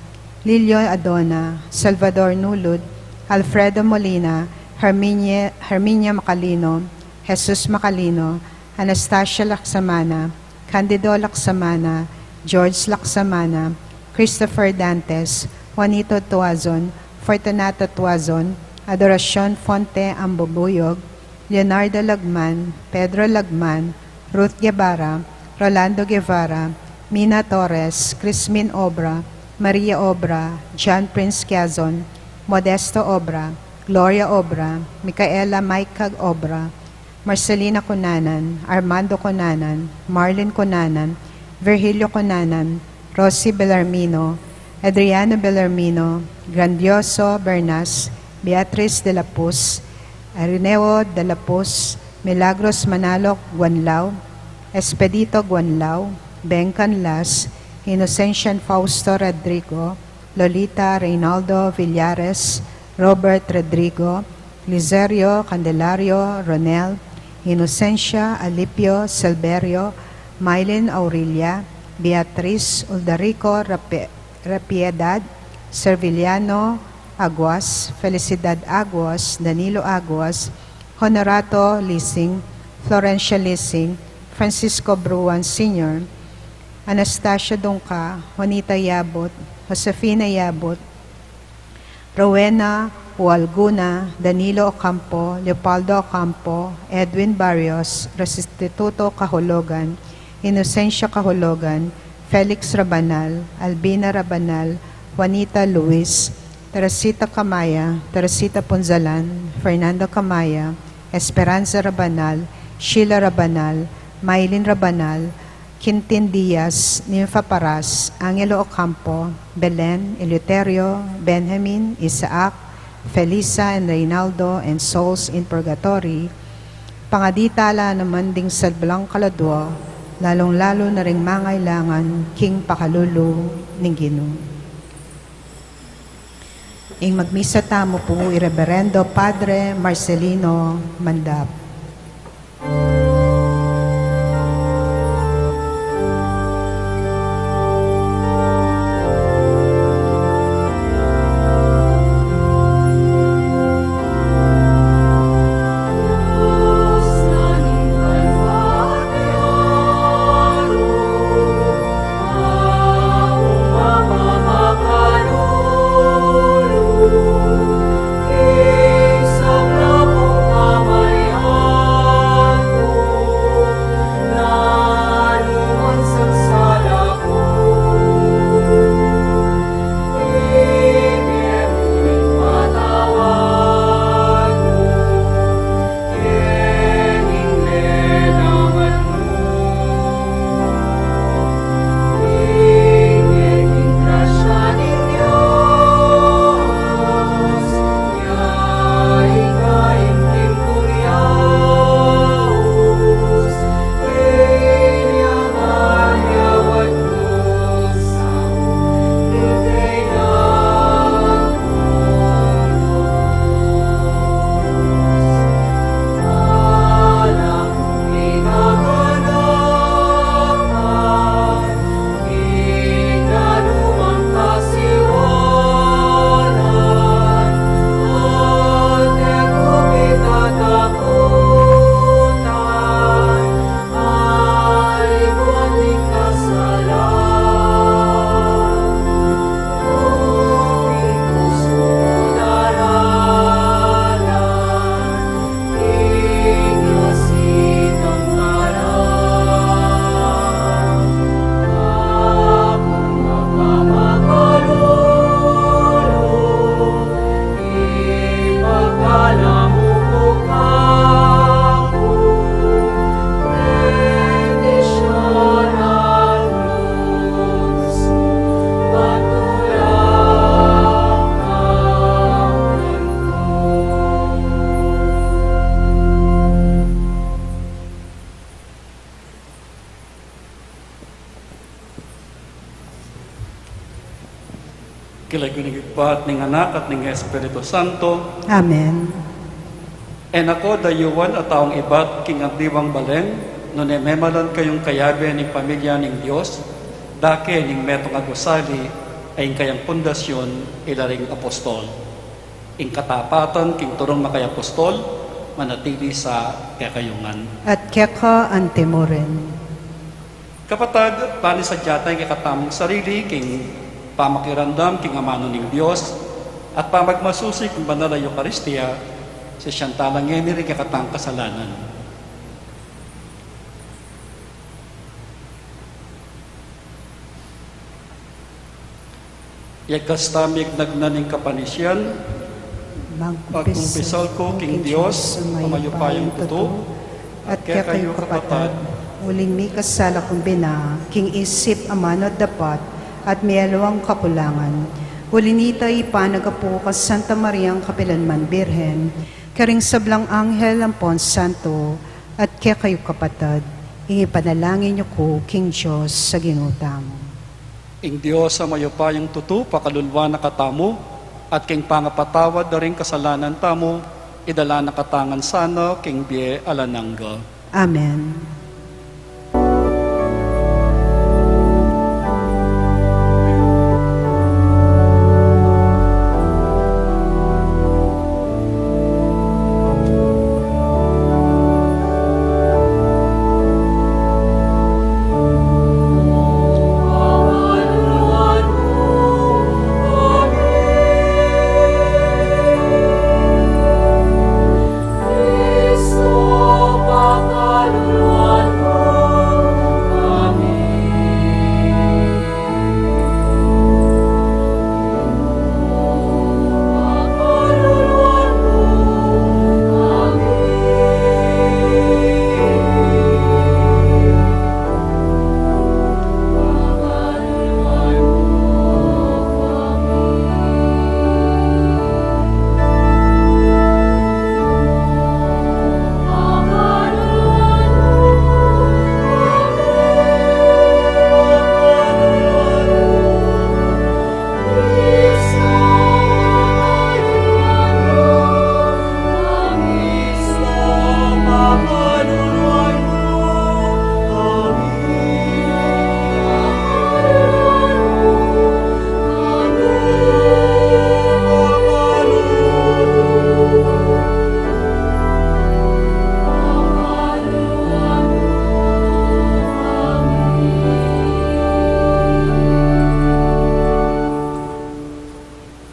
Lilio Adona, Salvador Nulud, Alfredo Molina, Herminia, Herminia Macalino, Jesus Macalino, Anastasia Laksamana, Candido Laksamana, George Laksamana, Christopher Dantes, Juanito Tuazon, Fortunato Tuazon, Adoracion Fonte Ambubuyog, Leonardo Lagman, Pedro Lagman, Ruth Guevara, Rolando Guevara, Mina Torres, Crismin Obra, Maria Obra, John Prince Quezon, Modesto Obra, Gloria Obra, Micaela Maicag Obra, Marcelina Cunanan, Armando Cunanan, Marlin Cunanan, Virgilio Cunanan, Rosie Bellarmino, Adriano Bellarmino, Grandioso Bernas, Beatriz de la Puz, Arineo de la Puz, Milagros Manalo Guanlao, Expedito Guanlao, Ben Canlas, Inocencia Fausto Rodrigo, Lolita Reynaldo Villares, Robert Rodrigo, Lizerio Candelario Ronel, Inocencia Alipio Silverio, Mylene Aurelia, Beatriz Uldarico Rape-, Rapiedad, Serviliano Aguas, Felicidad Aguas, Danilo Aguas, Honorato Lising, Florencia Lising, Francisco Bruan Senior, Anastasia Dungca, Juanita Yabut, Josefina Yabut, Rowena Ualguna, Danilo Ocampo, Leopoldo Ocampo, Edwin Barrios, Restituto Cahulogan, Inocencia Cahulogan, Felix Rabanal, Albina Rabanal, Juanita Luis, Teresita Camaya, Teresita Punzalan, Fernando Camaya, Esperanza Rabanal, Sheila Rabanal, Maylin Rabanal, Quintin Diaz, Ninfa Paras, Angelo Ocampo, Belen, Eleuterio, Benjamin, Isaac, Felisa, and Reynaldo, and souls in purgatory, pangaditala naman ding sablang kaladua, lalung-lalu na ring mangailangan king pakalulu ning Ginu. Ing magmisa tamu pu i Reberendo Padre Marcelino Mandap. King lagyu ning Ibpa, at ning Anak, at ning Espiritu Santo. Amen. E na ko dayuan a taung ibat king andiwang balen, nune memalan kayung kayabe ning pamilya ning Dios, dake ning metung a gusali, a ing kayang pundasyon ila ring apostol. Ing katapatan king turung makayapostol, manatili sa kekayu ngan. At keka antimurin. Kapatad, bang sadya tang kekatamung sarili king pamakiramdam king amanu ning Dios, at pamagmasusi king banal a Eukaristia, sisian tala ngeni ring kekatang kasalanan. Yagkas ta mignagnan ning kapanisian. Magkumpisal ku king Dios a mayupayang tutu, at kekayu kapatad, uling mikasala kung bina king isip, amanu at dapat, at mialiwang kakulangan. Uli nita, ipanagapu ku kang Santa Mariang kapilanman Birhen, karing sablang anghel ampon santo, at kekayu kapatad, ing ipanalangin yu ku king Dios a Ginu tamu. Ing Dios a mayupayang tutu pakaluluan na katamu, at king pangapatawad da ring kasalanan tamu, idala na katamu ngan sana king bie alang angga. Amen.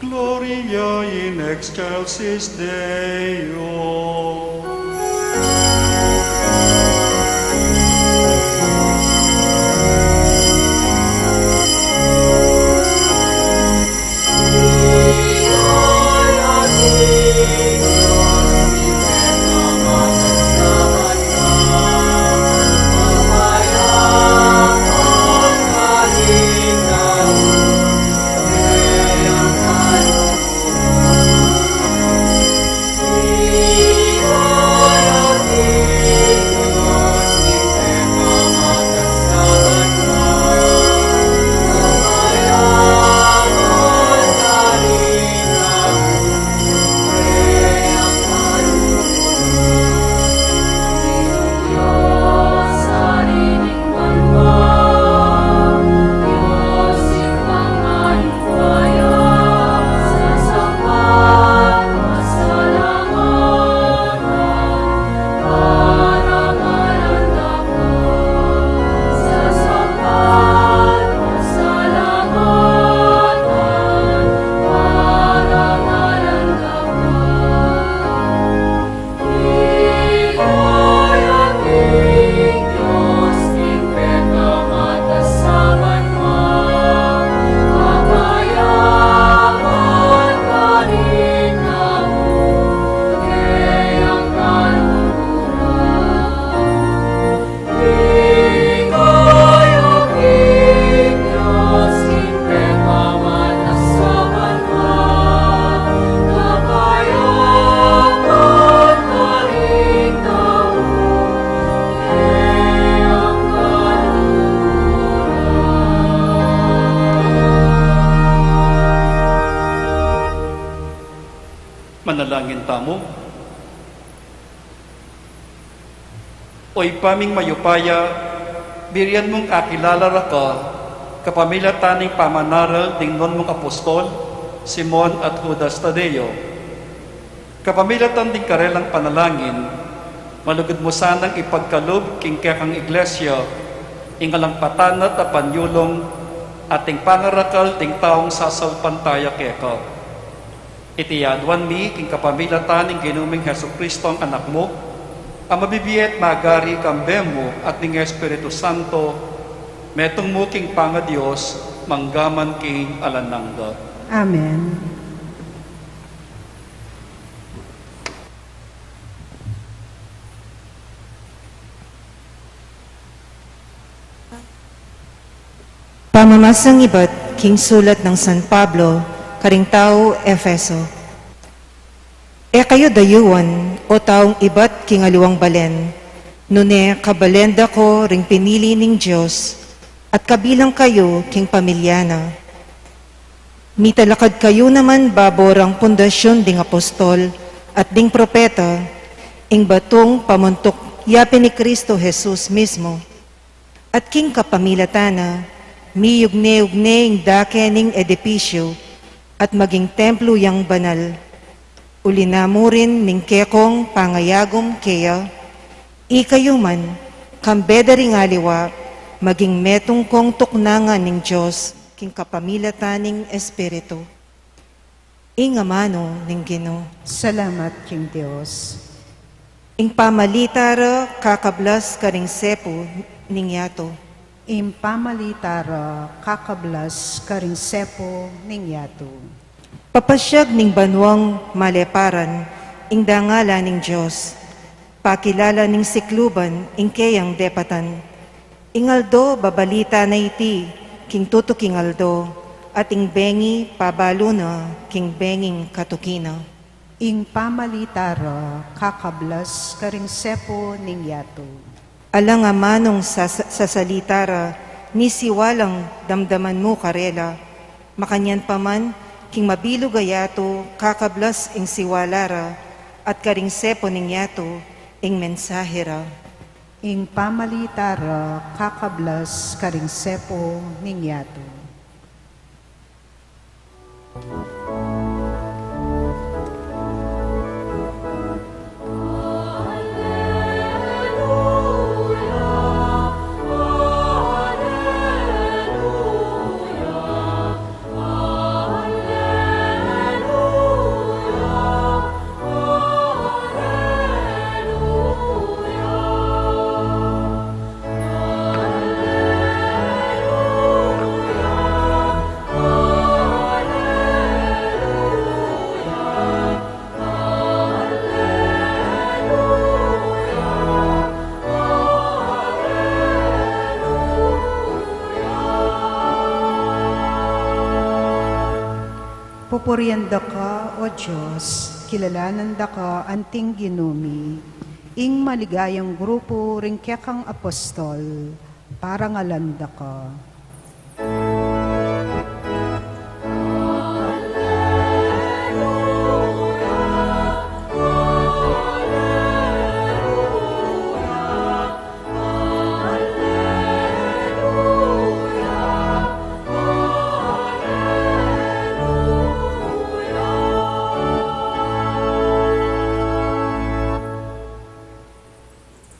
Gloria in excelsis Deo. Manalangin tamu. O Ibpa ming mayupaya, birian mung akilala ra ka kapamilatan ning pamanaral ding nuan mung apostol, Simon at Judas Tadeo. Kapamilatan ding karelang panalangin, malugud mu sanang ipagkalub king kekang iglesia ing alang patanat a panyulung at ing pangarakal ding taung sasalpantaya keka. Iti aduan mi king kapamilatan ning Ginu ming Jesucristo, a Anak mu, a mabibie at magari kambe mu at ning Espiritu Santo, metung mu king pangaDios, manggaman king alang angga. Amen. Pamamasang ibat king sulat nang San Pablo karing tau Efeso. E kayu dayuan, o taung ibat king aliwang balen, nune kabalen da ko ring pinili ning Dios, at kabilang kayu king pamilya na. Mitalakad kayu naman babo rang pundasyun ding apostol at ding propeta, ing batung pamuntuk ya pin i Cristo Jesus mismo. At king kapamilatan na, miyugne-ugne ing dake ning edipisyu, at maging templo yang banal. Uli na mu rin ning kekong pangayagum keya, ikayu man, kambe da ring aliwa, maging metung kong tuknangan ning Dios king kapamilatan ning Espiritu. Ing amanu ning Ginu. Salamat king Dios. Ing pamalita ra kakablas karing sepu ning yatu. Ing pamalita ra kakablas karing sepu ning yatu. Papasyag ning banuang maleparan ing dangalan ning Dios. Pakilala ning sikluban ing keyang depatan. Ing aldo babalita na iti king tutuking aldo, at ing bengi pabalu na king benging katuki na. Ing pamalita ra kakablas karing sepu ning yatu. Alang amanung sasa-, sasalita ra, ni siwalang damdaman mu karela. Makanyan pa man, king mabilug a yatu kakablas ing siwala ra, at karing sepu ning yatu ing mensahe ra. Ing pamalita ra kakablas karing sepu ning yatu. Pupurian da ka, O Dios, kilalanan da ka anting Ginu mi, ing maligayang grupu ring kekang apostol, parangalan da ka.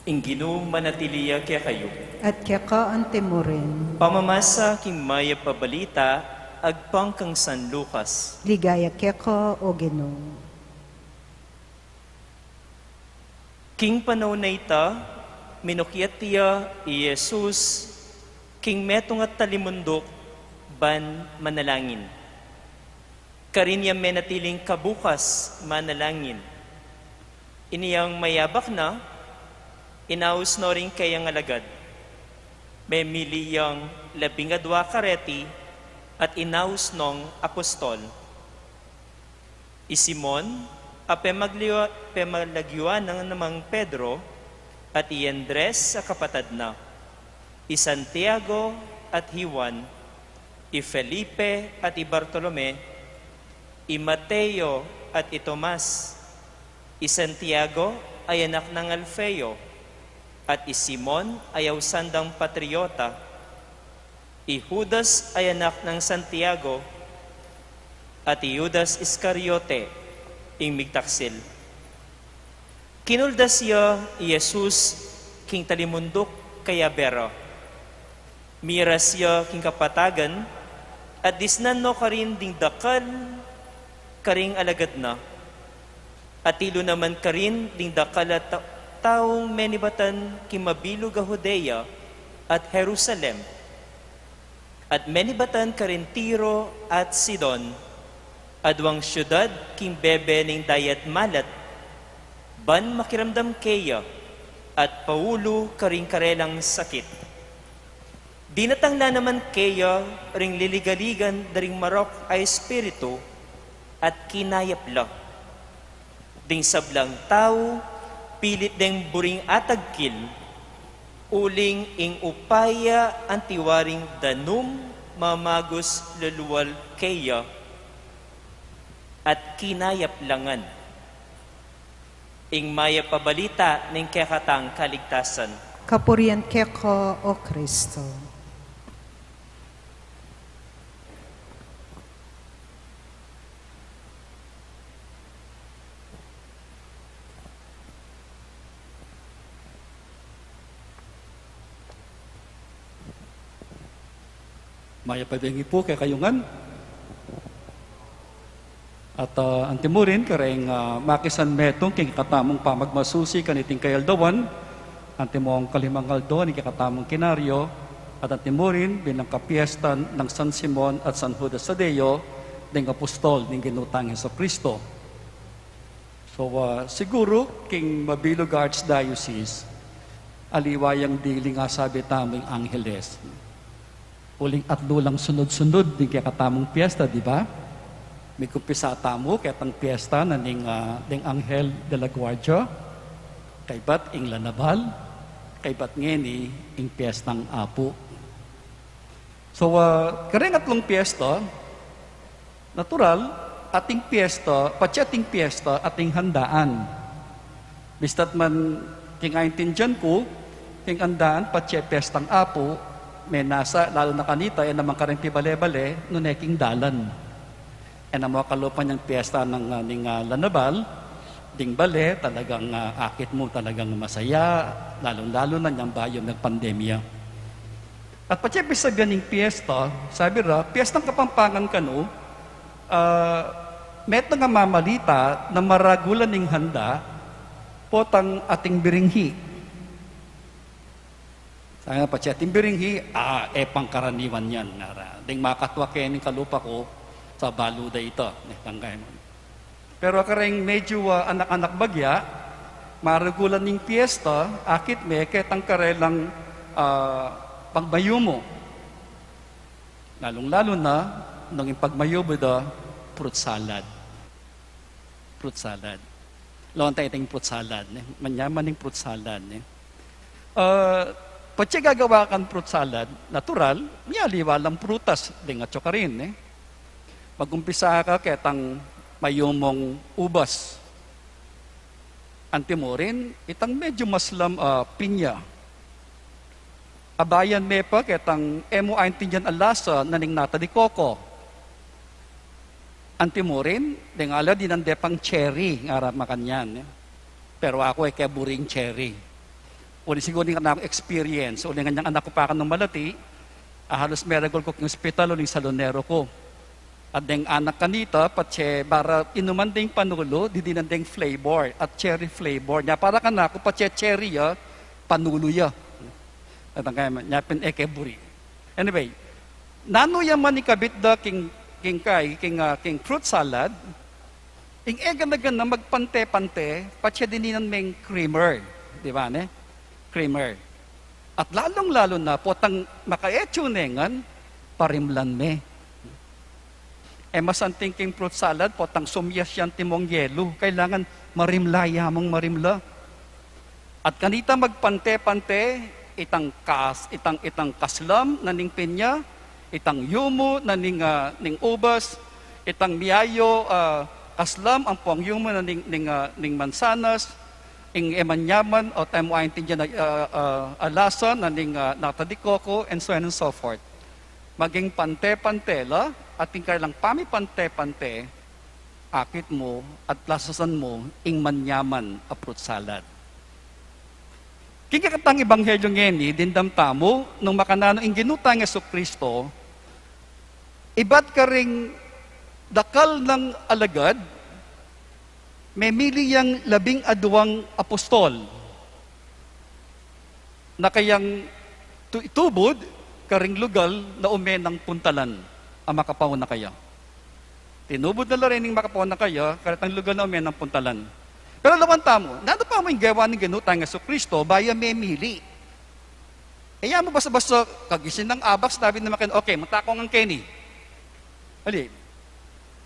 Ing Ginu manatili ya kekayu. At keka antimurin. Pamamasa king mayap a balita agpang kang San Lucas. Ligaya keka, O Ginu. King panaun a ita, minukyat ya i Jesus king metung a talimunduk ban manalangin. Karin yang menatiling kabukas manalangin. Inyang mayabak na, inaus no ring keyang alagad. Memili yang labing adua kareti at inaus nong apostol. I Simon, a pemagliwa-, pemalagyuan nang namang Pedro, at i Andres a kapatad na, i Santiago at i Juan, i Felipe at i Bartolome, i Mateo at i Tomas, i Santiago a anak nang Alfeo, at i Simon a ausan dang Patriota, i Judas a anak nang Santiago, at i Judas Iscariote, ing migtaksil. Kinuldas ya i Jesus king talimunduk kayabe ra. Miras ya king kapatagan, at disnan no karin ding dakal karing alagad na. Atilu naman karin ding dakal a ta-, taung menibatan king mabilug a Judea at Jerusalem. At menibatan karin Tiro at Sidon, aduang siudad king bebe ning dayat malat, ban makiramdam keya at paulu karing karelang sakit. Dinatang la naman keya ring liligaligan da ring marok a espiritu at kinayap la. Ding sablang tau, pilit deng buring atagkil, uling ing upaya anti waring danum mamagus lulual keya, at kinayap la ngan. Ing mayap a balita ning kekatang kaligtasan. Kapurian keka, O Kristo. Mayap a bengi pu kekayu ngan. At, ah, antimurin, kareng, ah, makisan metung king katamung pamagmasusi kaniting kayaldawan, antimong kalimang aldo ning kekatamung kinaryo, at antimurin bilang kapiestan nang San Simon at San Judas Tadeo, deng apostol ning Ginu tang Jesucristo. So, ah, siguru king mabilug a archdiocese, aliwa yang diling asabi tamu ing Angeles. Uling atlu lang sunud-sunud ding kekatamung piesta, di ba? Mikumpisa tamu ketang piesta na ning, ah, ding Anghel de la Guardia, kaybat ing La Naval, kaybat ngeni ing piestang Apu. So, ah, kareng atlung piesta, natural, ating piesta, patse ating piesta, ating handaan. Bista't man king aintindian ku, king andaan patse piestang Apu, menasa, lalu na kanita, e naman kareng pibale-bale, nune king dalan. E na mu akalupa ning piesta nang, ah, ning, ah, La Naval, ding bale, talagang, ah, akit mu, talagang masaya, lalung-lalu na nyang bayu nagpandemya. At patse pisabian ning piesta, sabi ra, piestang Kapampangan kanu, ah, metung a mamalita na maragulan ning handa, potang ating biringhi. Sana patse ating biringhi, ah, e pangkaraniwan yan, ngara. Ding makatwa keni ning kalupa ku, sa balu da ita, ne, tanggay mo. Pero kareng medyu, ah, anak-anak bagya, maragulan ning piesta, akit me ketang karelang, ah, pagmayumu. Lalung-lalu na, nung ing pagmayumu da, fruit salad. Fruit salad. Lawan tayu ing fruit salad, ne? Manyaman ing fruit salad, ne? Ah, patse gagawa kang fruit salad, natural, mialiwa lang prutas, ding atsu karin, ne? Magumpisa ka ketang mayumung ubas. Antimurin, itang medyu maslam, ah, pinya. Abayan me pa ketang e mu aintindian a lasa na ning nata de coco. Antimurin, deng ala dinan de pang cherry, ngara makanyan, e. Pero aku e ke buring cherry. Uli siguru ning anak experience, uli nganyang anak ku pa kanu malati, ah, halus meragul ku king ospital, uling salonero ku. At deng anak kanita, patse bara inuman deng panulu, didinan deng flavor, at cherry flavor. Nya para kanaku, patse cherry ya, panulu ya. At ang kaya, nya pin e ke buri. Anyway, nanu ya man ikabit da king, king kay, king, ah, king fruit salad, ing e gana-gana magpante-pante, patse dininan meng creamer, di ba, ne? Creamer. At lalung-lalu na, potang makaetsu ne ngan, parimlan me. E masanting king fruit salad, potang sumyas ya antimong yelu, kailangan marimla ya mung marimla. At kanita magpante-pante, itang kas-, itang, itang kaslam na ning pinya, itang yumu na ning, ah, ning ubas, itang miyayu, ah, kaslam ampong yumu na ning, ning, ah, ning mansanas, ing e manyaman, o e mu aintindian a, ah, ah, a lasa na ning, ah, nata de coco, and so on and so forth. Maging pante-pante la, at ing kailang pamipante-pante, akit mu at lasasan mu ing manyaman a fruit salad. King kekatang ebanghelyu ngeni, dimdam tamu, nung makananu ing Ginu tang Jesucristo, ibat karing dakal nang alagad, memili yang labing aduang apostol. Na kayang tu-, itubud, karing lugal na ume nang puntalan a makapauna kaya. Tinubud na la rin ing makapauna kaya karetang lugal na ume nang puntalan. Pero lawan tamu, nanu pa mu ing gewa ning Ginu tang Jesucristo, bayu ya memili? E ya mu basta-basta kagising nang abak, sinabi na makanyan, "Okay, munta ko ngan keni." Ali,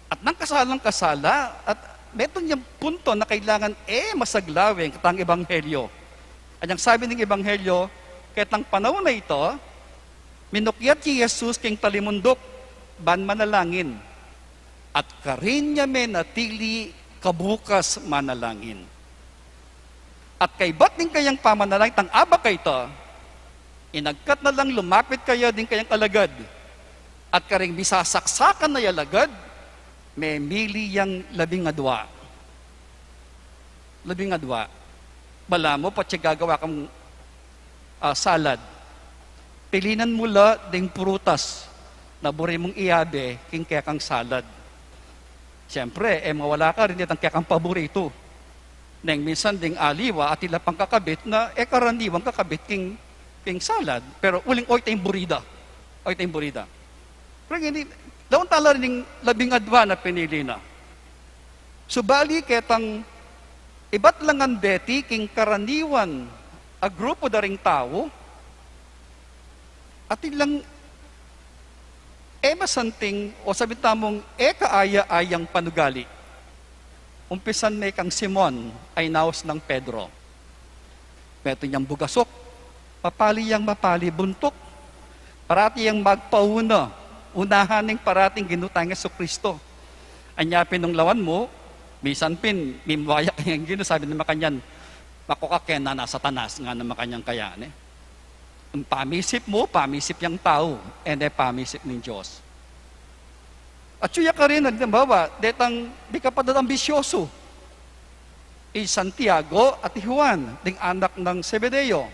at nang kasalang kasala, at metung yang punto na kailangan e masaglawe ing katang ebanghelyo. Anyang sabi ning ebanghelyo, ketang panaun a ita, minukyat i Jesus king talimunduk ban manalangin, at karin ya menatili kabukas manalangin. At kaybat ning kayang pamanalangin tang abak a ita, inagkat na lang lumapit kaya ding kayang alagad. At karing misasaksakan na ya alagad, memili yang labing adua. Labing adua. Balamu, patse gagawa kang, ah, salad, pilinan mu la ding prutas na buri mung iyabe king kekang salad. Siyempre, e mawala karin detang kekang paboritu. Neng minsan ding aliwa, atin la pang kakabit na e karaniwang kakabit king, king salad. Pero uling oyta ing buri da. Oyta ing buri da. Pero ngeni, lawan tala rin ing labing adua na pinili na. Subali ketang ibat la ngan deti king karaniwan a grupu da ring tau, atin lang e masanting o sabyan tamung e kaaya-ayang panugali. Umpisan ne kang Simon a inaus nang Pedro. Metung yang bugasuk, mapali yang mapali buntuk. Parati yang magpauna, unahan ning parati ing Ginu tang Jesucristo. Anya pin nung lawan mu, minsan pin, mimwaya kayang Ginu, sabi na makanyan, "Mako ka keni, anak Satanas," ngana makanyan kaya, ne? Ing pamisip mu, pamisip yang tau, e ne pamisip ning Dios. At yu ya karin, halimbawa, detang bika pa da ambisyosu, i Santiago at i Juan, ding anak nang Zebedeo.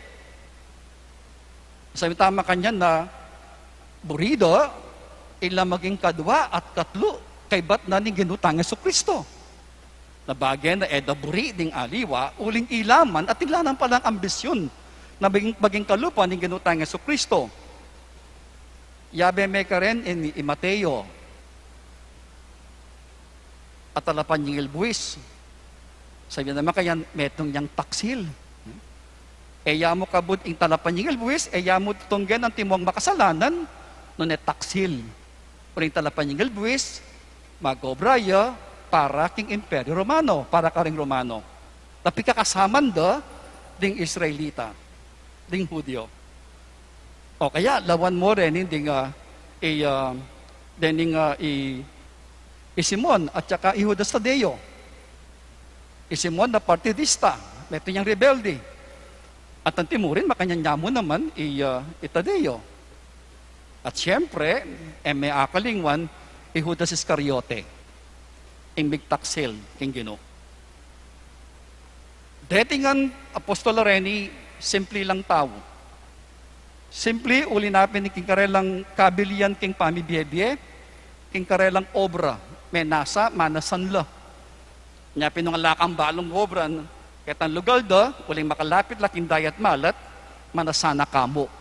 Sabi tama kanyan na buri da ila maging kadua at katlu kaybat na ning Ginu tang Jesucristo. Na bage na e da buri ding aliwa, uling ila man atin la nang palang ambisyun na maging, maging kalupa ning Ginu tang Jesucristo. Yabe me karin i, i Mateo a talapanyingil buis. Sabi na makanyan, metung yang taksil. E ya mu kabud ing talapanyingil buis, e ya mu tutunggen antimong makasalanan, nune taksil. Uling talapanyingil buis, mag-obra ya para king Imperio Romano, para karing Romano. Tapi kakasaman da ding Israelita, ding Judio. O kaya, lawan mu reni ding, ah, i, ah, dening, ah, i, i Simon at saka i Judas Tadeo. I Simon na partidista, metung yang rebelde. At antimurin, makanyan ya mu naman i, ah, i Tadeo. At siyempre, e me akalingwan, i Judas Iscariote, ing migtaksil king Ginu. Deti ngan apostol a reni, simpli lang tau. Simpli, uli na pin king karelang kabilian king pamibie-bie, king karelang obra, menasa, manasan la. Nya pin nung ala kang balung obra, ketang lugal da, uling makalapit la king dayat malat, manasan na ka mu.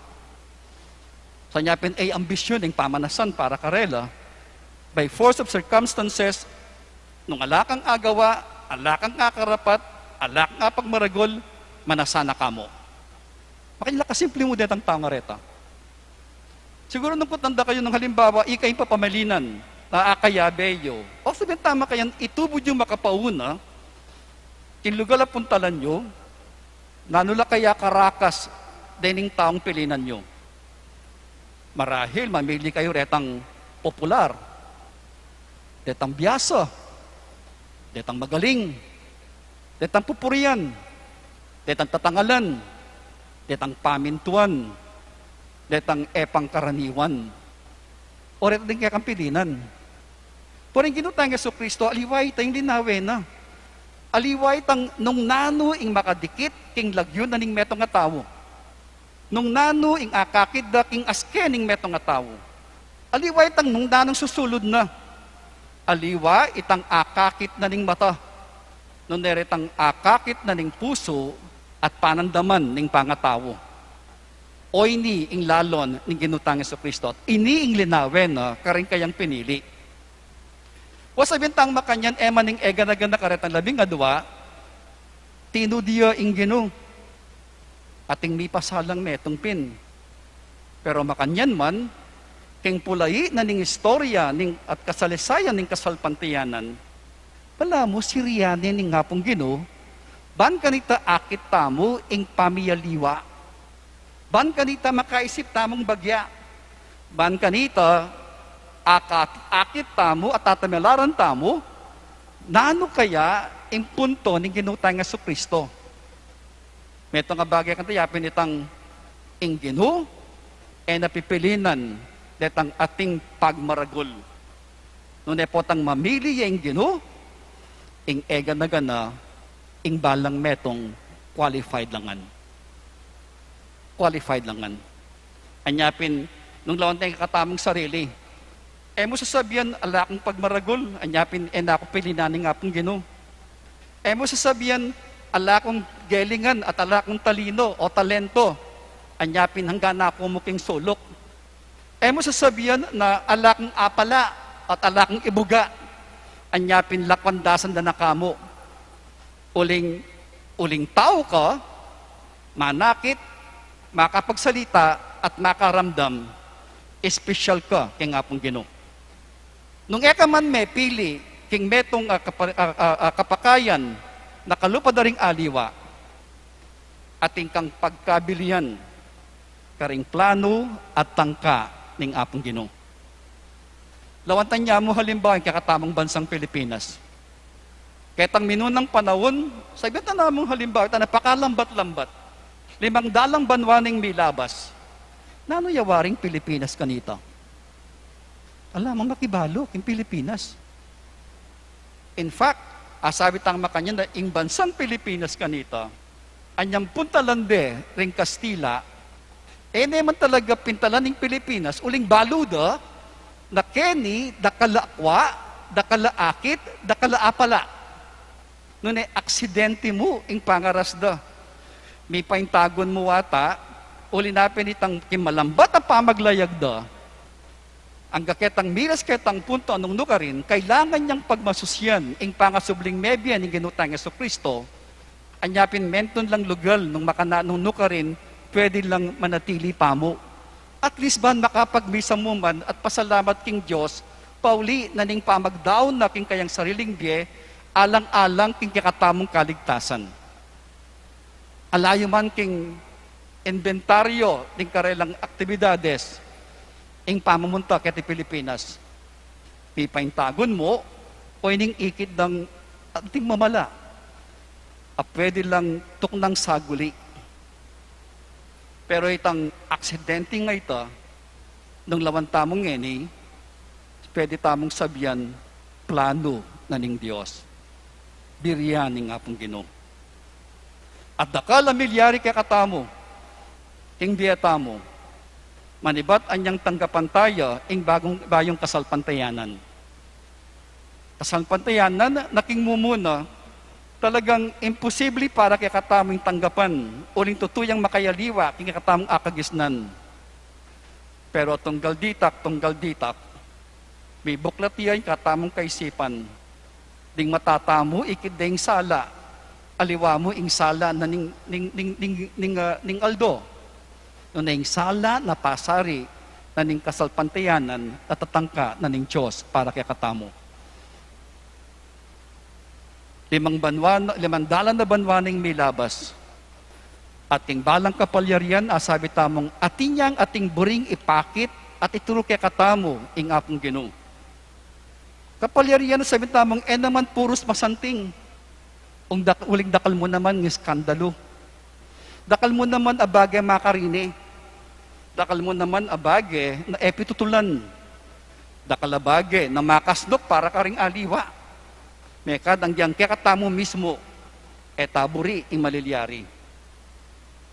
Sa nya pin e ambisyun ing pamanasan para karela, by force of circumstances, nung ala kang agawa, ala kang akarapat, ala kang apagmaragul, manasan na ka mu. Makanyan la kasimple mu detang tau ngareta. Siguru nung kutnan da kayu ning halimbawa, ika ing papamalinan, na akayabe yu. O sabian tama kanyan, itubud yu makapauna, king lugal a puntalan yu, nanu la kaya karakas dening taung pilinan yu? Marahil mamili kayu retang popular, detang biasa, detang magaling, detang pupurian, detang tatangalan, detang pamintuan, detang e pangkaraniwan. O reta ding kekang pilinan. Pero ing Ginu tang Jesucristo, aliwa ita ing linawe na. Aliwa itang nung nanu ing makadikit king lagyu na ning metung a tau. Nung nanu ing akakit da king aske ning metung a tau. Aliwa itang nung nanung susulud na. Aliwa itang akakit na ning mata. Nune retang akakit na ning pusu at panandaman ning pangatau. O ini ing lalon ning Ginu tang Jesucristo, at ini ing linawen na karing kayang pinili. Wa, sabian tang makanyan, e man ing eganagan na karetang labing adua, tinud ya ing Ginu, ating mipasalang metung pin. Pero makanyan man, king pulai na ning istorya ning at kasalisayan ning kasalpantayanan, balamu sirian ne ning Apung Ginu, ban kanita akit tamu ing pamiyaliwa. Ban kanita makaisip tamung bagya. Ban kanita akat-, akit tamu at tatamilaran tamu, nanu kaya ing punto ning Ginu tang Jesucristo. Metung a bagay kanita yapin itang ing Ginu, e na pipilinan detang ating pagmaragul. Nune potang mamili ya ing Ginu, ing eganagan na, ing balang metung qualified la ngan. Qualified la ngan. Anya pin, nung lawan teng kekatamung sarili, e mu sasabian ala kung pagmaragul, anya pin, e na ku pilinan ning Apung Ginu. E mu sasabian ala kung gelingan at ala kung talino o talento, anya pin, hanggan na ku mu king suluk. E mu sasabian na ala kung apala at ala kung ibuga, anya pin, lakwan dasan da na kamu. Uling, uling tau ka, manakit, makapagsalita, at makaramdam, espesyal ka king Apung Ginu. Nung e ka man mepili king metung a kapa-, a, a, a kapakayan na kalupa da ring aliwa, atin kang pagkabilian karing planu at tangka ning Apung Ginu. Lawan tanya mu halimbawa ing kekatamung bansang Pilipinas. Ketang minunang panaun, sabian ta namung halimbawa, ita na pakalambat-lambat. Limang dalang banua ning milabas. Nanu ya waring Pilipinas kanita? Ala mang makibalu king Pilipinas. In fact, asabi tang makanyan na ing bansang Pilipinas kanita, anyang puntalan de ring Kastila, e ne man talaga pintalan ing Pilipinas, uling balu da, na keni, dakal a akwa, dakal a akit, dakal a apala. Nune aksidente mu ing pangaras da. Mipaintagun mu wata, uli na pin itang king malambat a pamaglayag da, angga ketang miras ketang punto a nung nukarin, kailangan yang pagmasusian ing pangasubling mebie ning Ginu tang Jesucristo, anya pin mentun lang lugal nung makana-, nung nukarin, pwede lang manatili pa mu. At least ban makapagmisa mu man at pasalamat king Dios, pauli na ning pamagdaun na king kayang sariling bie, alang-alang king kekatamung kaligtasan. Ala yu man king inventaryo ning karelang aktibidades, ing pamamunta keti Pilipinas. Pipaintagun mu, o ining ikit dang anting mamala, a pwede lang tuknang saguli. Pero itang aksidente nga ita, nung lawan tamu ngeni, pwede tamung sabian, planu na ning Dios. Birian ning Apung Ginu. At dakal a milyari kekatamu, king bie tamu, manibat anyang tanggapan taya ing bagong, bayung kasalpantayanan. Kasalpantayanan na king mumuna, talagang imposible para kekatamu ing tanggapan, uling tutu yang makayaliwa king kekatamung akagisnan. Pero tunggal ditak, tunggal ditak, mibuklat ya ing katamung kaisipan. Ding mata tamu ikit deng sala, aliwa mu ing sala na ning, ning, ning, ning, ning, ah, ning aldo. Nune ing sala na pasari na ning kasalpantayanan a tatangka na ning Dios para kekatamu. Limang banua, limang dalan na banua ning milabas. At king balang kapalyarian, asabi tamung atin yang ating buring ipakit at ituru kekatamu ing Apung Ginu. Kapalyarian, sabi tamung, e naman purus masanting. Ung dak-, uling dakal mu naman ng iskandalu. Dakal mu naman a bage makarini. Dakal mu naman a bage na e pitutulan. Dakal a bage na makasnop para karing aliwa. Mekad anggyang kekatamu mismu, e ta buri ing malilyari.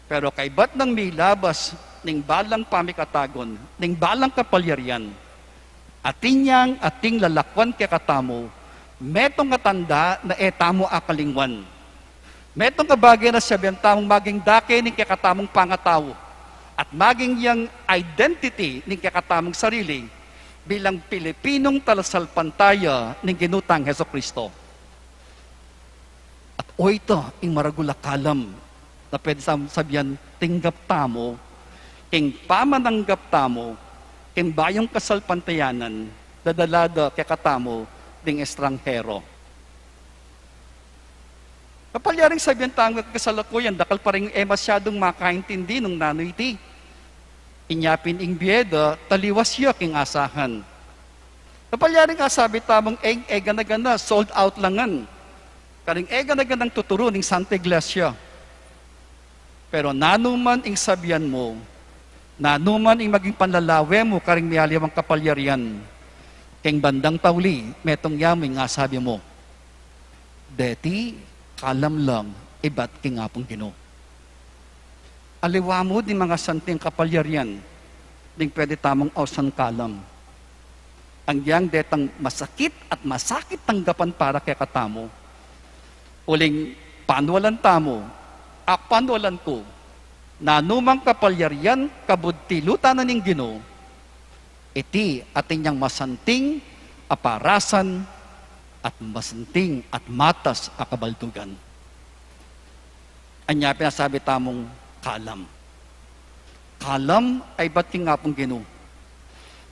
Pero kaybat nang milabas ning balang pamikatagun, ning balang kapalyarian, atin yang ating lalakwan kekatamu, metung a tanda na e tamu akalingwan. Metung a bage na sabian tamung maging dake ning kekatamung pangatau. at maging yang identity ning kekatamung sarili bilang Pilipinong talasalpantaya ning Ginu tang Jesucristo. At o ita ing maragul a kalam na pwede sam-, sabian tinggap tamu, king pamananggap tamu, king bayung kasalpantayanan, dadala da kekatamu ding estranghero. Kapalyaring sabian tamu king kasalakuyan, dakal pa ring e masyadung makaintindi nung nanu iti. Inya pin ing bie da, taliwas ya king asahan. Kapalyaring asabi tamung e, e gana-gana, sold out la ngan. Karing e gana-ganang tuturu ning Santa Iglesia. Pero nanu man ing sabian mu, nanu man ing maging panlalawe mu karing mialiwang kapalyarian, king bandang tauli, metung ya mu ing asabi mu, deti kalam lang ibat king Apung Ginu. Aliwa mu ding mangasanting kapalyarian ding pwede tamung ausan kalam. Agyang detang masakit at masakit tanggapan para kekatamu, uling panwalan tamu, ak panwalan ku, nanu mang kapalyarian kabud tilutan na ning Ginu, iti atin yang masanting a parasan at masanting at matas a kabaldugan. Anya pin asabi tamung kalam. Kalam a ibat king Apung Ginu.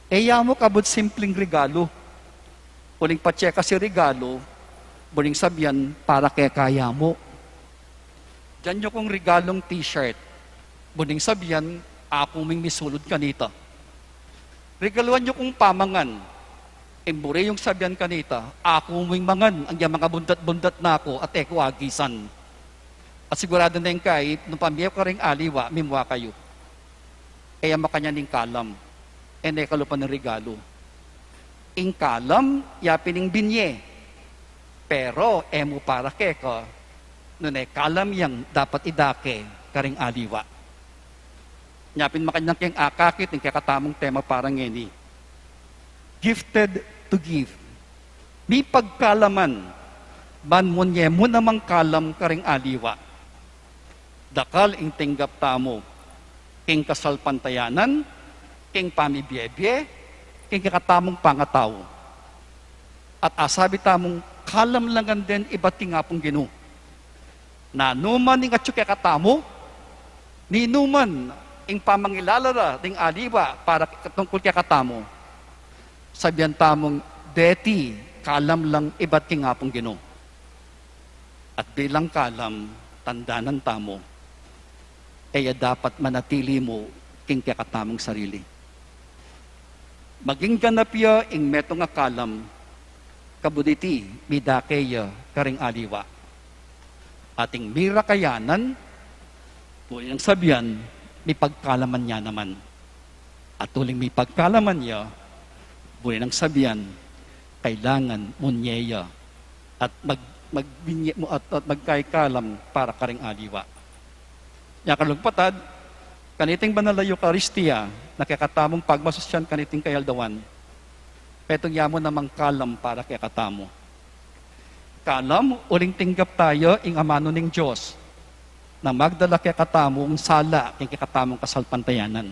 E ya mu kabud simpling regalu. Uling patse kasi regalu, buring sabian para keka ya mu. Dinan yu kung regalung t-shirt, buring sabian, aku ming misulud kanita. Regaluan yu kung pamangan, ing buri yung sabian kanita, aku ming mangan, agyang mangabundat-bundat na ku at e ku agisan. At siguradu neng kai, nung pamie karing aliwa, mimua kayu. E ya makanyan ing kalam, e ne kalupa ning regalu. Ing kalam, ya pin ing binye. Pero e mu para keka, nune kalam yang dapat idake karing aliwa. Nya pin makanyan keng akakit ing kekatamung tema para ngeni. Gifted to give. Mipagkalaman, ban munye mu namang kalam karing aliwa. Dakal ing tinggap tamu king kasalpantayanan, king pamibiebie, king kekatamung pangatau. At asabi tamung kalam la ngan den ibat king Apung Ginu. Nanu man ing atyu kekatamu, ninu man ing pamangilala da ding aliwa para tungkul kekatamu, sabian tamung deti kalam lang ibat king Apung Ginu. At bilang kalam, tandanan tamu, e ya dapat manatili mu king kekatamung sarili. Maging ganap ya ing metung a kalam, kabud iti midake ya karing aliwa. Ating mirakayanan, buri nang sabian, mipagkalaman ya naman. At uling mipagkalaman ya, buri nang sabian, kailangan munye ya at mag-, magbinye mu at, at magkaikalam para karing aliwa. Nya kalugpatad, kaniting banal a Eukaristia na kekatamung pagmasusyan kaniting kayaldawan, metung ya mu namang kalam para kekatamu. Kalam uling tinggap taya ing amanu ning Dios na magdala kekatamu ing sala king kekatamung kasalpantayanan.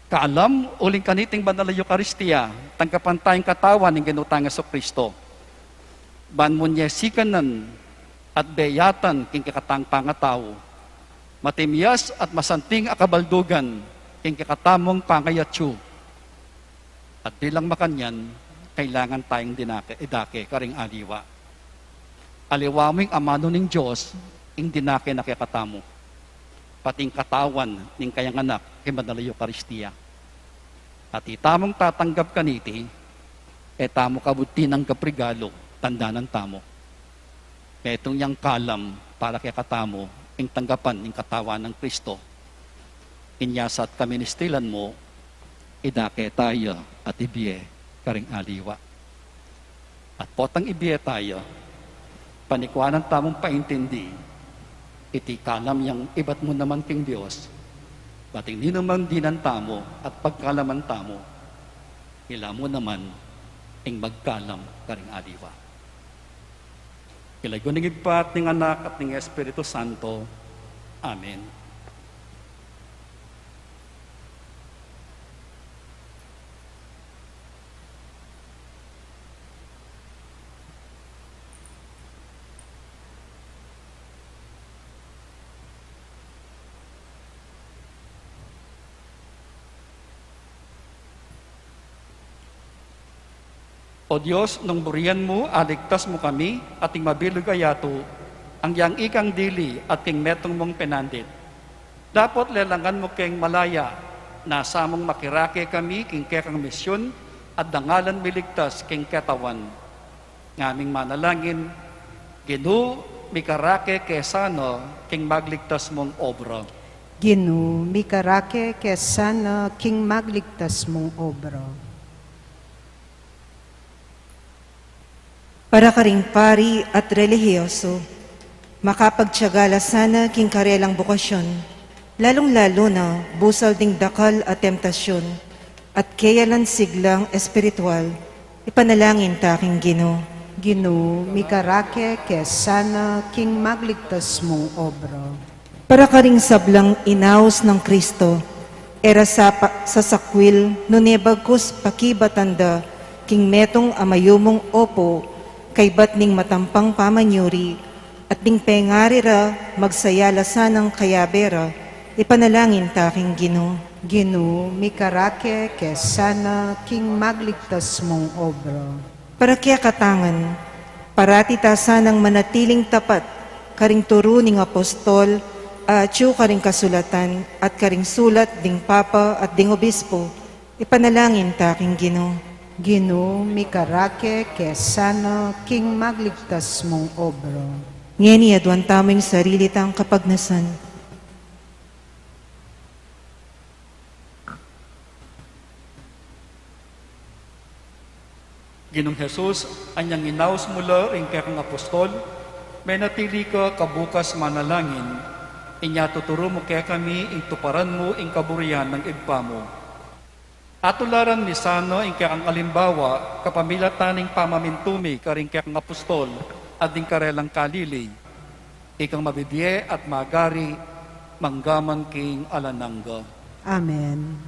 Kalam uling kaniting banal a Eukaristia, tanggapan taya ing katawan ning Ginu tang Jesucristo. Ban munye sikanan at beyatan king kekatang pangatau, matimias at masanting a kabaldugan king kekatamung pangayatsu. At bilang makanyan, kailangan tayang dinake, idake karing aliwa. Aliwa mu ing amanu ning Dios, ing dinake na kekatamu, pati ing katawan ning kayang anak king banal a Eukaristia. At itamung tatanggap kaniti, e tamu kabud tinanggap regalu, tandanan tamu. Metung yang kalam para kekatamu ing tanggapan ning katawan nang Kristo. Inya sa at kaministilan mu, idake taya at ibie karing aliwa. At potang ibie taya, panikuanan tamung paintindi iti kalam yang ibat mu naman king Dios, bating ninumang dinan tamu at pagkalaman tamu, ila mu naman ing magkalam karing aliwa. King lagyu ning Ibpa at ning Anak at ning Espiritu Santo. Amen. O Dios, nung burian mu, aligtas mu kami, at ing mabilug a yatu, anggiyang ikang dili, at king metung mung penandit. Dapot lelangan mu keng malaya, nasa mung makirake kami, king kekang misyun, at dangalan miligtas king ketawan. Ngaming manalangin, Ginu, mikarake ke sana, king magligtas mung obra. Ginu, mikarake ke sana, king magligtas mung obra. Para karing pari at relihiyoso, makapagtiyaga la sana king karelang bokasyon, lalung-lalu na busal ding dakal a temptasyon at keya lang siglang espiritual, ipanalangin ta king Ginu. Ginu, mikarake ke sana king magligtas mung obra. Para karing sablang inaus nang Kristo, e ra sapa-, sasakwil nune bagkus pakibatan da king metung a mayumung opu, kaybat ning matampang pamanyuri, at ding pengari ra magsaya la sanang kayabe ra, ipanalangin ta king Ginu. Ginu, mikarake ke sana king magligtas mung obra. Para kekatang ngan, parati ta sanang manatiling tapat karing turu ning apostol, atyu karing kasulatan, at karing sulat ding papa at ding obispo, ipanalangin ta king Ginu. Ginu, mikarake ke sana king magligtas mung obra. Ngeni aduan tamu ing sarili tang kapagnasan. Ginung Jesus, anyang inaus mu la ring kekang apostol, menatili ka kabukas manalangin, inya tuturu mu kekami ing tuparan mu ing kaburian nang Ibpa mu. Atularan mi sana ing kekang alimbawa, kapamilatan ning pamamintu mi karing kekang apostol at ding karelang kalili. Ikang mabibie at magari, mangga man king alang angga. Amen.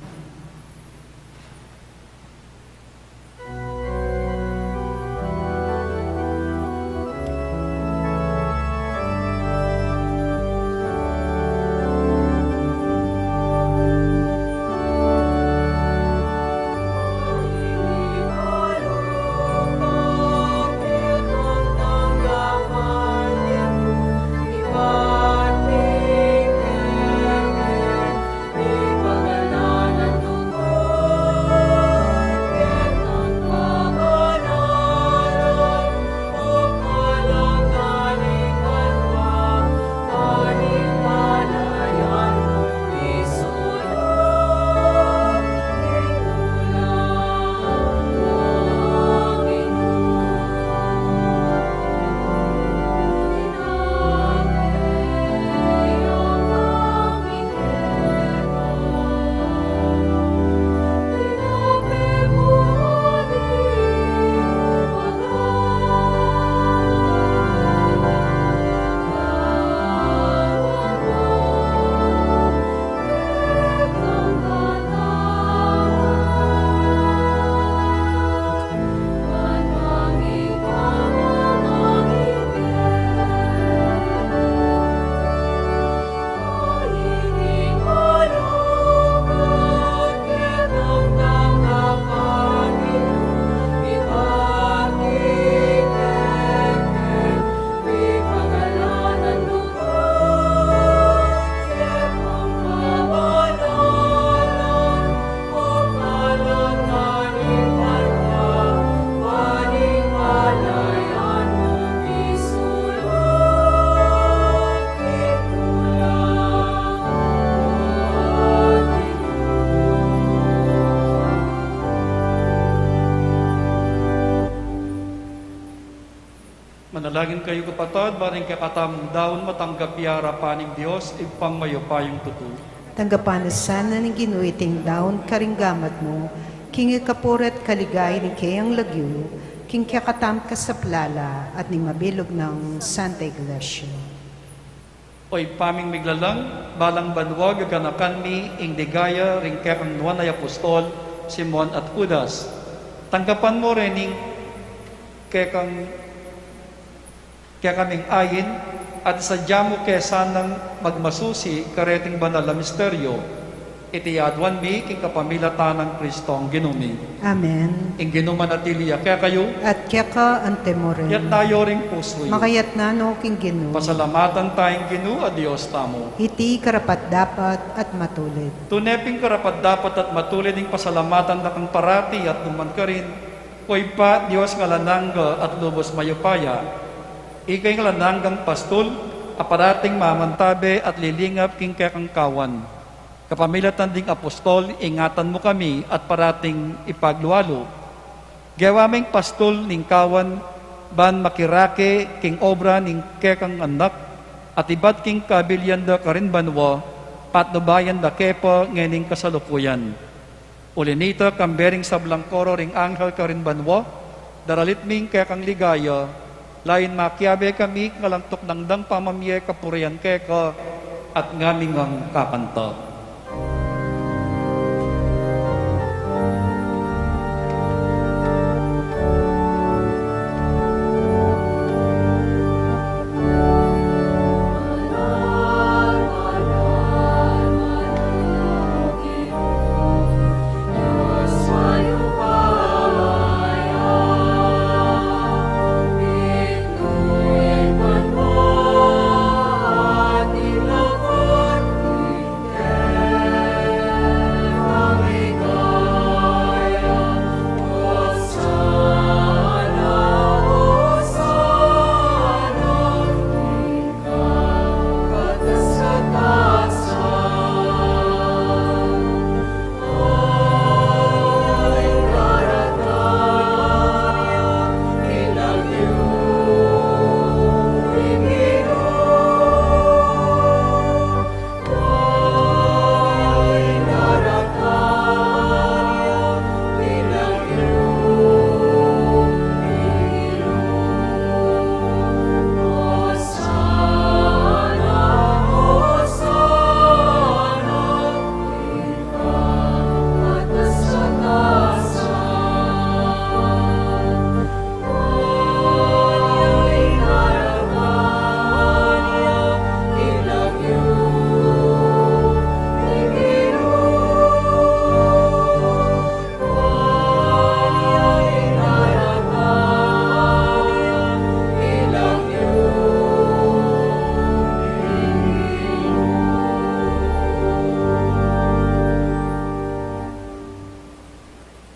Manalangin kayu, kapatad, ba ring kekatamung daun matanggap ya king arapan ning Dios, Ibpang mayupayang tutu. Tanggapan na sana ning Ginu iting daun karing gamat mu, king ikapuri at kaligayan ning keyang lagyu, king kekatamung kasaplalan at ning mabilug nang Santa Iglesia. O Ibpa ming miglalang, balang banua gaganakan mi ing ligaya ring kekang nuan a apostol, Simon at Judas. Tanggapan mu reni king kekang, kekaming ain, at isadya mu ke sanang magmasusi kareting banal a misteryo. Iti aduan mi king kapamilatan nang Kristong Ginu mi. Amen. Ing Ginu manatili ya kekayu. At keka antimurin. Iyatas yu ring pusu yu. Makayatas no king Ginu. Pasalamatan taya ing Ginu a Dios tamu. Iti karapat-dapat at matulid. Tune pin karapat-dapat at matulid ing pasalamatan da kang parati at nukarin man, o Ibpa, Dios a alang angga at lubus mayupaya. Ika ing alang anggang pastul, a parating mamantabe at lilingap king kekang kawan. Kapamilatan ding apostol, ingatan mu kami at parating ipaglualu. Gewa ming pastul ning kawan, ban makirake king obra ning kekang anak, at ibat king kabilian da karin banua, patnubayan da ke pa ngening kasalukuyan. Uli nita, kambe ring sablang koro ring anghel karin banua, daralit mi ing kekang ligaya, lain makiabe kami king alang tuknang dang pamamie kapurian keka, at ngami ngang kakanta.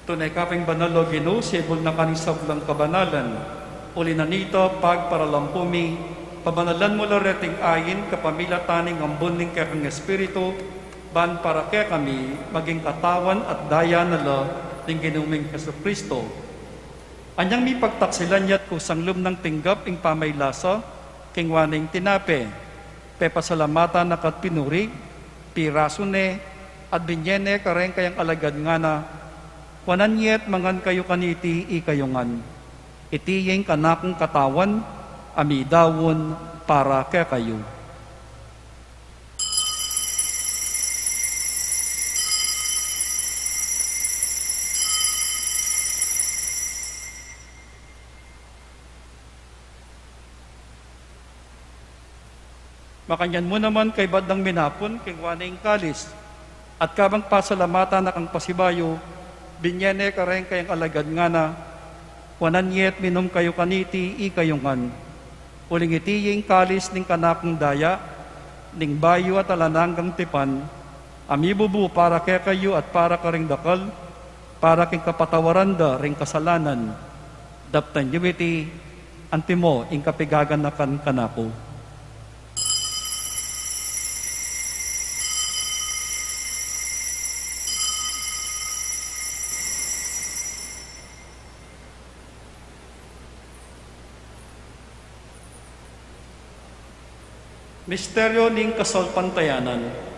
Tune ka pin banal, o Ginu, sibul na ka ning sablang kabanalan. Uli na nita, pagparalampu mi, pabanalan mu la reting ain kapamilatan ning ambun ning kekang Espiritu, ban para kekami maging katawan at daya na la ning Ginu ming Jesucristo. Anyang mipagtaksilan ya at kusang lub nang tinggap ing pamaylasa, kingwa ne ing tinape, pepasalamatan na ka't pinuri, pirasu ne, at binye ne kareng kayang alagad, ngana: Kuanan ye at mangan kayu kaniti ikayu ngan. Iti ya ing kanakung katawan, a midaun para kekayu. Makanyan mu naman, kaybat dang minapun, kingwa ne ing kalis, at kabang pasalamatan na kang pasibayu, binye ne kareng kayang alagad, ngana: Kuanan ye at minum kayu kaniti ikayu ngan. Uling iti ya ing kalis ning kanakung daya, ning bayu at alang anggang tipan, a mibubu para kekayu at para karing dakal, para king kapatawaran da ring kasalanan. Daptan yu iti, antimo ing kapigaganakan kanaku. Misteryo ning kasalpantayanan.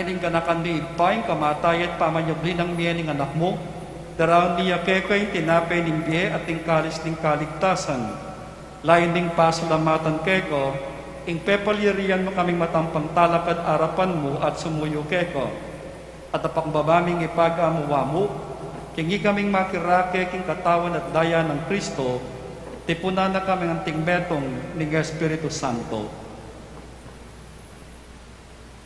Ning ganakan mi Ibpa, ing kamatayan at pamanyubli nang mie ning Anak mu, daraun mi keka ing tinape ning bie at ing kalis ning kaligtasan. Layun ming pasalamatan keka ing pepalyarian mu kaming matampang talakad king arapan mu at sumuyu keka. At apakbaba ming ipaga mu, king ikaming makirake king katawan at daya nang Kristo, tipunan na kami anting metung ning Espiritu Santo.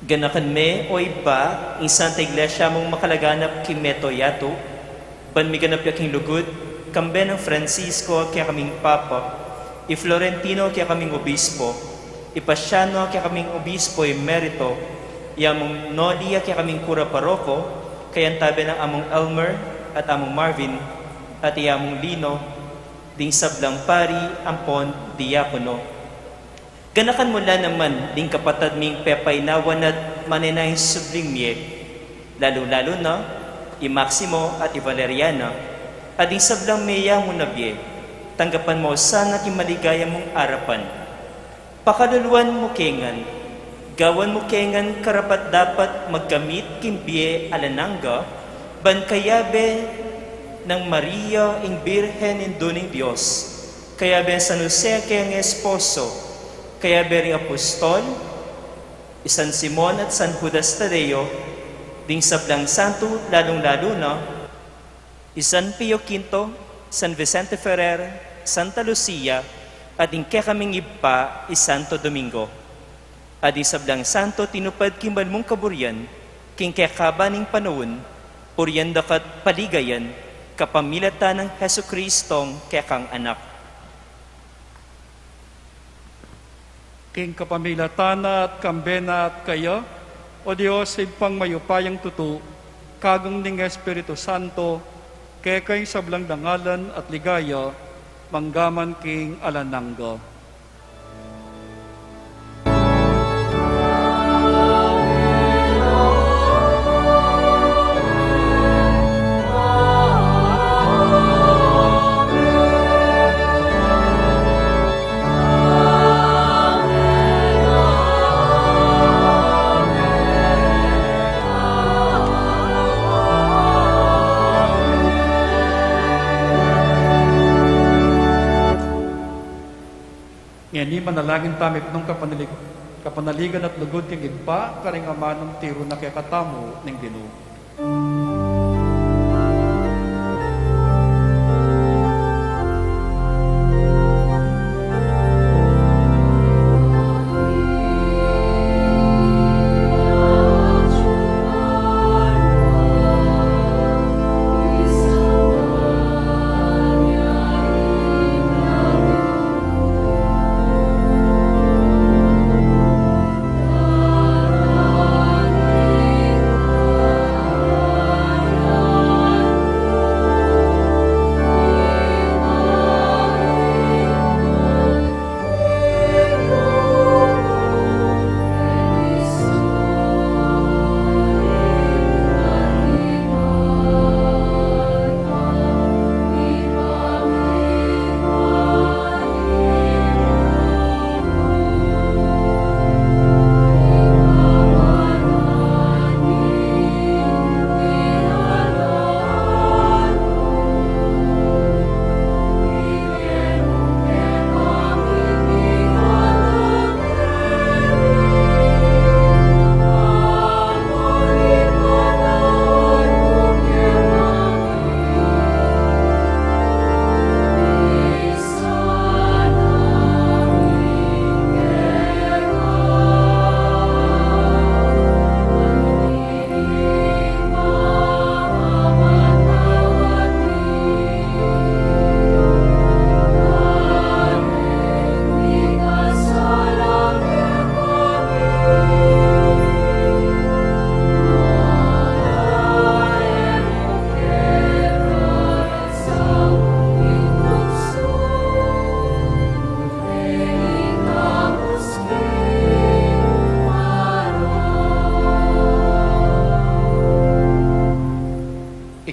Ganakan me, o Ibpa, ing Santa Iglesia mung makalaganap king meto yatu, ban miganap ya king lugud, kambe nang Francisco a kekaming Papa, i Florentino a kekaming Obispo, i Pasiano a kekaming Obispo Emerito, i Among Noli a kekaming Kura Paroko, kayantabe nang Among Elmer at Among Marvin, at i Among Lino, ding sablang pari ampon diakono. Ganakan mu la naman ding kapatad ming pepainawan at manenayang subling mie, lalu-lalu na i Maximo at i Valeriana, at ding sablang meyamu na bie, tanggapan mu sana king maligaya mung arapan. Pakaluluan mu ke ngan, gawan mu ke ngan karapat-dapat magkamit king bie alang angga, ban kayabe nang Maria ing Birhen Indu ning Dios, kayabe nang San Jose a keyang esposo, kayabe ring apostol, i San Simon at San Judas Tadeo, ding sablang santo, lalung-lalu na i San Pio Quinto, San Vicente Ferrer, Santa Lucia, at ding kekaming Ibpa, i Santo Domingo. At ding sablang santo tinupad king banal mung kaburian, king kekaba ning panaun, purian da ka at paligayan, kapamilatan nang Jesucristong kekang Anak. King kapamilatan na at kambe na at kaya, O Dios, Ibpang mayupayang tutu, kagang ning Espiritu Santo, keka ing sablang dangalan at ligaya, mangga man king alang angga. Ngeni manalangin tamu king kapanalig-, kapanaligan at lugud king Ibpa, karing amanung tiru na kekatamu ning Ginu.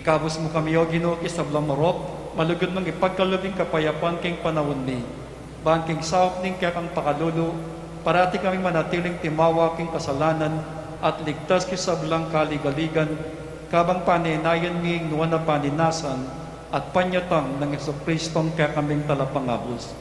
Ikabus mu kami, O Ginu, king sablang marok, malugud mung ipagkalub ing kapayapan king panaun mi. Ban king saup ning kekang pakalulu, parati kaming manatiling timawa king kasalanan, at ligtas king sablang kaligaligan, kabang panenayan mi ing nuan a paninasan at panyatang nang Jesucristong kekaming Talapangabus.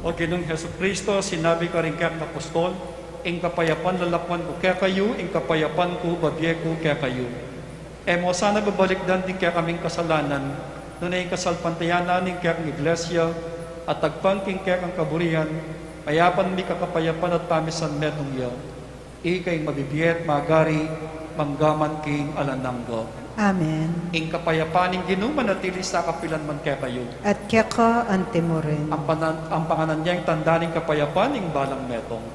O Ginung Jesucristo, sinabi karing kekang apostol, ing kapayapan lalakuan ku kekayu, ing kapayapan ku babie ku kekayu. E mo sana babalikdan ding kekaming kasalanan, nune ing kasalpantayanan ning kekang Iglesia, at agpang king kekang kaburian, mayapan mi kang kapayapan at pamisan metung ya. Ika ing mabibie at magari, mangga man king alang angga. Amen. Ing kapayapan ning Ginu manatili sa kapilan man kekayu. At keka anti mu rin. Ang panan-, ang panganan niya ing tanda ning kapayapan ning balang metung.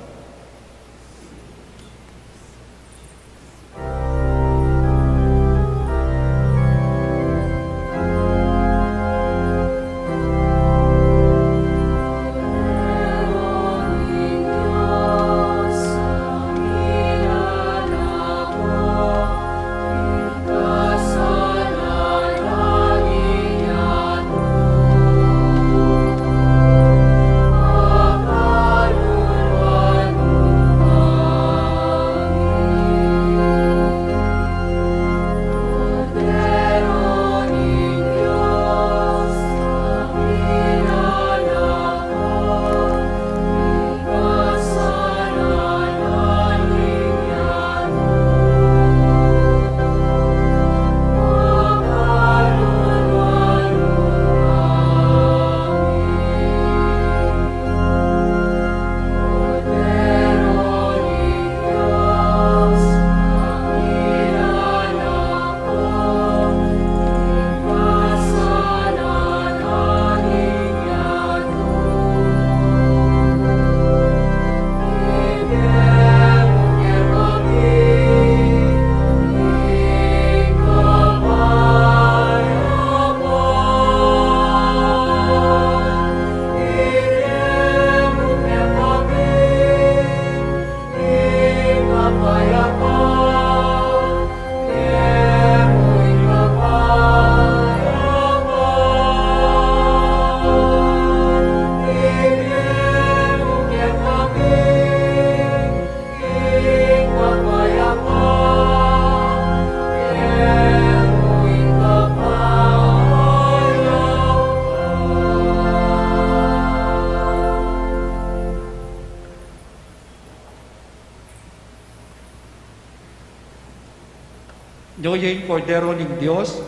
Nyo ing Kordero ning Dios,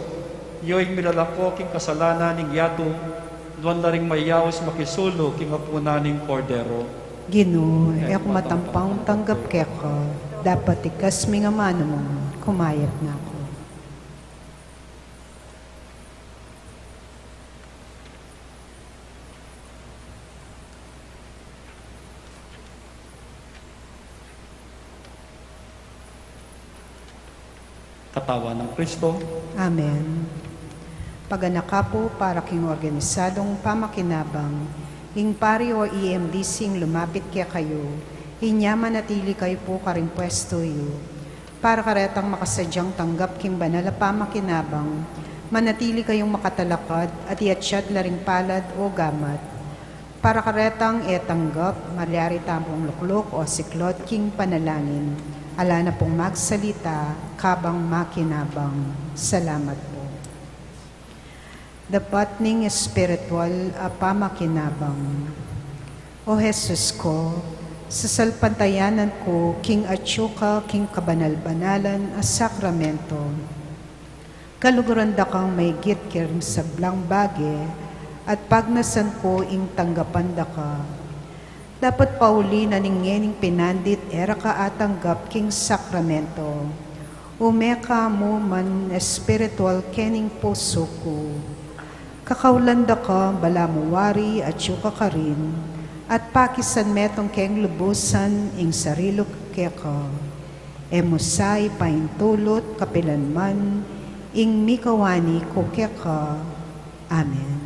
nyo ing milalako king kasalanan ning yatu, nuan la ring mayaus makisulu king apunan ning Kordero. Ginu, e ku matampang tanggap keka, dapat ikasmu ing amanu mu, kumayap na ku. Katawan nang Kristo. Amen. Paganaka pu para king organisadong pamakinabang, ing pari o E M D C ing lumapit kekayu, inya manatili kayu pu karing pwestu yu. Para karetang makasadyang tanggap king banal a pamakinabang, manatili kayung makatalakad at iatsad la ring palad o gamat. Para karetang e tanggap, malyari tamung lukluk o siklod king panalangin. Ala na pung magsalita, kabang makinabang. Salamat pu. Dapat ning espiritual a pamakinabang. O Jesus ku, sasalpantayanan ku king atyu ka king kabanal-banalan a sakramento. Kaluguran da kang maigit karing sablang bage, at pagnasan ku ing tanggapan da ka. Dapat pauli na ning ngening pinandit e ra ka atanggap king sakramento. Ume ka mu man espiritual kening pusu ku. Kakaulan da ka balamu wari atyu ka karin, At pakisan metung keng lubusan ing sarili ku keka, e mu sa ipaintulut kapilan man ing mikawani ku keka. Amen.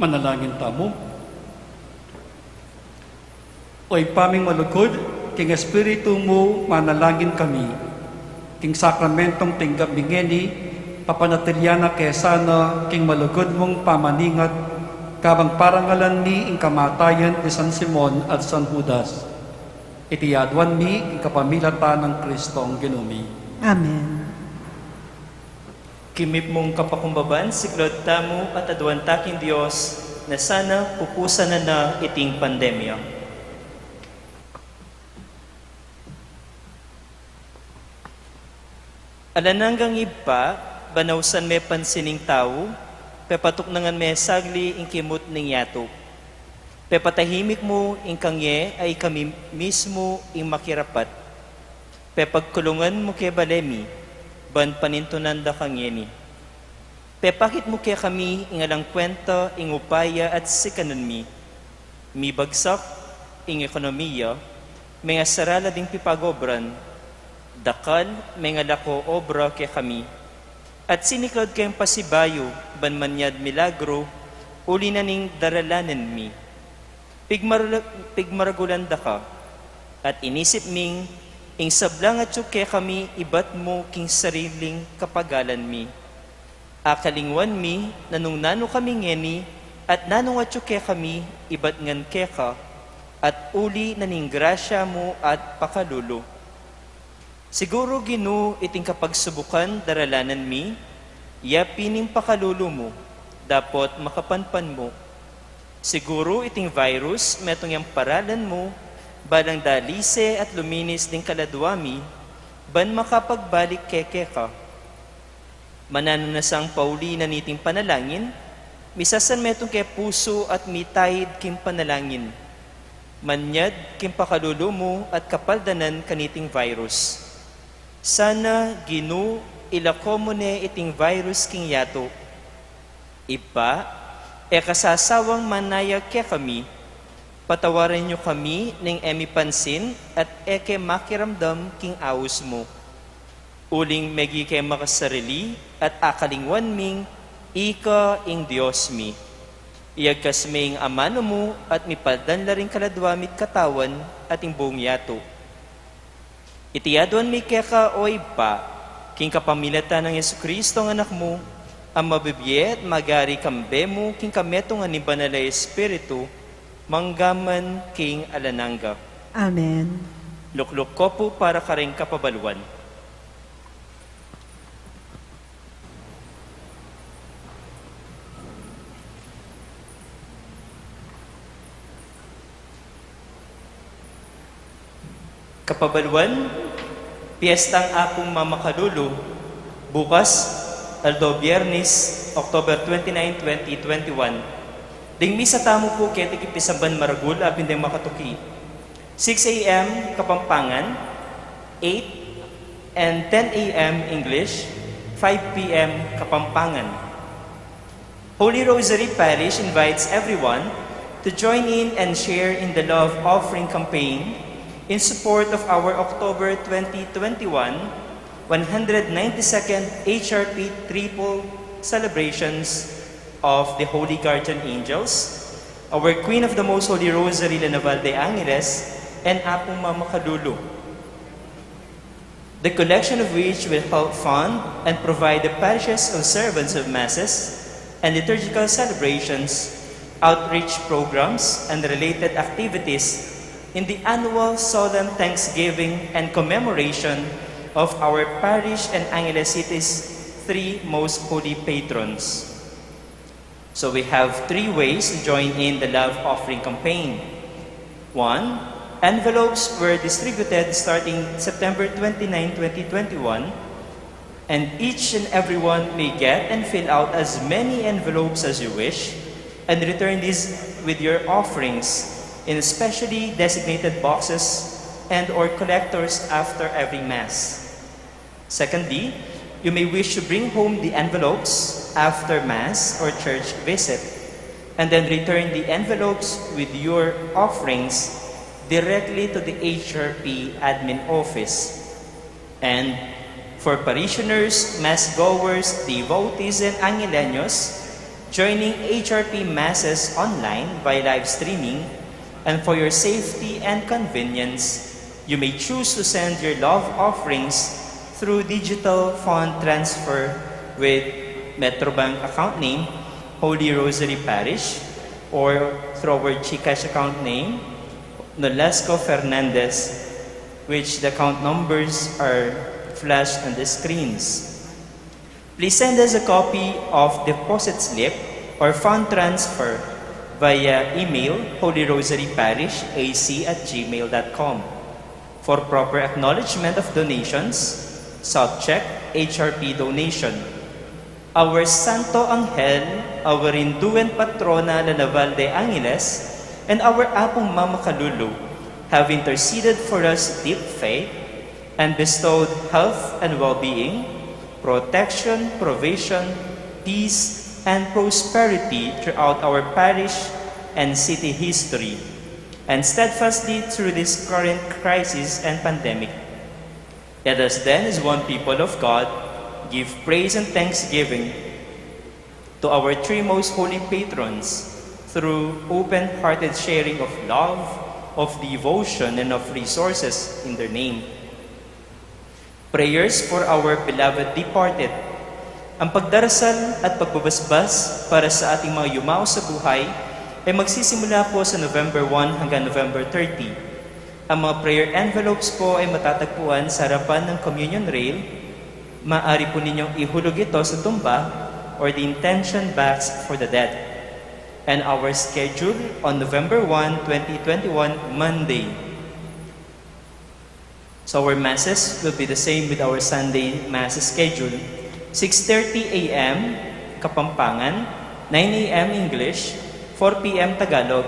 Manalangin tamu. O Ibpa ming malugud, king Espiritu mu manalangin kami, king sakramentong tinggap mi ngeni, papanatilian na ke sana king malugud mung pamaningat, kabang parangalan mi ing kamatayan di San Simon at San Judas. Iti aduan mi king kapamilatan nang Kristong Ginu mi. Amen. Kimip mung kapakumbaban, siklaud tamu at aduan ta king Dios, na sana pupusan na na iting pandemya. Alang anggang Ibpa, ban ausan me pansin ing tau, pepatuknangan me sagli ing kimut ning yatu. Pepatahimik mu ing kangye a ikami mismu ing makirapat. Pepagkulungan mu ke bale mi, ban panintunan da kang yeni. Pepakit mu kekami ing alang kwenta ing upaya at sikanan mi. Mibagsak ing ekonomiya, mengasarala ding pipagobran, dakal mengalako obra kekami. At siniklaud keng pasibayu, ban manyad milagru, uli na ning daralanan mi. Pigmar-, pigmaragulan da ka, At inisip ming, ing sablang atyu kekami ibat mu king sariling kapagalan mi. Akalingwan mi, nanung nanu kami ngeni, at nanung atyu kekami ibat ngan keka, at uli na ning grasya mu at pakalulu. Siguru, Ginu, iting kapagsubukan daralanan mi, ya pin ing pakalulu mu, dapot makapanpan mu. Siguru iting virus metung yang paralan mu, balang dalise at luminis ding kaladua mi, ban makapagbalik keke ka. Mananu na sang pauli na niting panalangin, misasan metung ke pusu at mitaid king panalangin. Manyad king pakalulu mu at kapaldanan kaniting virus. Sana, Ginu, ilako mu ne iting virus king yatu. Ibpa, e ka sasawang manayag kekami, patawaran yu kami ning e mi pansin at e ke makiramdam king aus mu. Uling megi ke makasarili at akalingwan ming ika ing Dios mi. Iyagkas me ing amanu mu at mipaldan la ring kaladua mi't katawan at ing buung yatu. Iti aduan mi keka, o Ibpa, king kapamilatan nang Jesucristo a Anak mu, a mabibie at magari kambe mu king kametungan ning Banal a Espiritu, mangga man king alang angga. Amen. Lukluk ko pu para kareng kapabaluan. Kapabaluan, Piestang Apung Mamakalulu, bukas, aldo Biernis, October twenty-nine, twenty twenty-one. Ding misa tamu pu keti king pisamban maragul a pin deng makatuki. Six A M Kapampangan, eight and ten A M English, five P M Kapampangan. Holy Rosary Parish invites everyone to join in and share in the love offering campaign in support of our October twenty twenty-one one hundred ninety-second H R P triple celebrations of the Holy Guardian Angels, our Queen of the Most Holy Rosary, La Naval de Angeles, and Apung Mama Kalulu. The collection of which will help fund and provide the parish's observance of masses and liturgical celebrations, outreach programs, and related activities in the annual solemn thanksgiving and commemoration of our parish and Angeles City's three most holy patrons. So we have three ways to join in the love offering campaign. One, envelopes were distributed starting September twenty-nine, twenty twenty-one, and each and everyone may get and fill out as many envelopes as you wish and return these with your offerings in specially designated boxes and or collectors after every Mass. Secondly, you may wish to bring home the envelopes after Mass or church visit, and then return the envelopes with your offerings directly to the H R P admin office. And for parishioners, mass goers, devotees, and Angeleños joining H R P masses online by live streaming, and for your safety and convenience, you may choose to send your love offerings through digital fund transfer with Metrobank account name, Holy Rosary Parish, or through our GCash account name, Nolasco Fernandez, which the account numbers are flashed on the screens. Please send us a copy of deposit slip or fund transfer via email, Holy Rosary Parish A C at gmail dot com. For proper acknowledgement of donations, subject H R P donation. Our Santo Angel, our Induan Patrona, La Naval de Angeles, and our Apung Mama Kalulu have interceded for us deep faith and bestowed health and well-being, protection, provision, peace, and prosperity throughout our parish and city history, and steadfastly through this current crisis and pandemic. Let us then, as one people of God, give praise and thanksgiving to our three most holy patrons through open-hearted sharing of love, of devotion and of resources in their name. Prayers for our beloved departed. Ang pagdarasal at pagbabasbas para sa ating mga yumao sa buhay ay magsisimula po sa November one hanggang November thirty. Ang mga prayer envelopes po ay matatagpuan sa harapan ng communion rail. Maaari po ninyong ihulog ito sa tumba or the intention box for the dead. And our schedule on November one, twenty twenty-one, Monday. So our masses will be the same with our Sunday mass schedule. Six thirty a m Kapampangan, nine a m English, four p m Tagalog,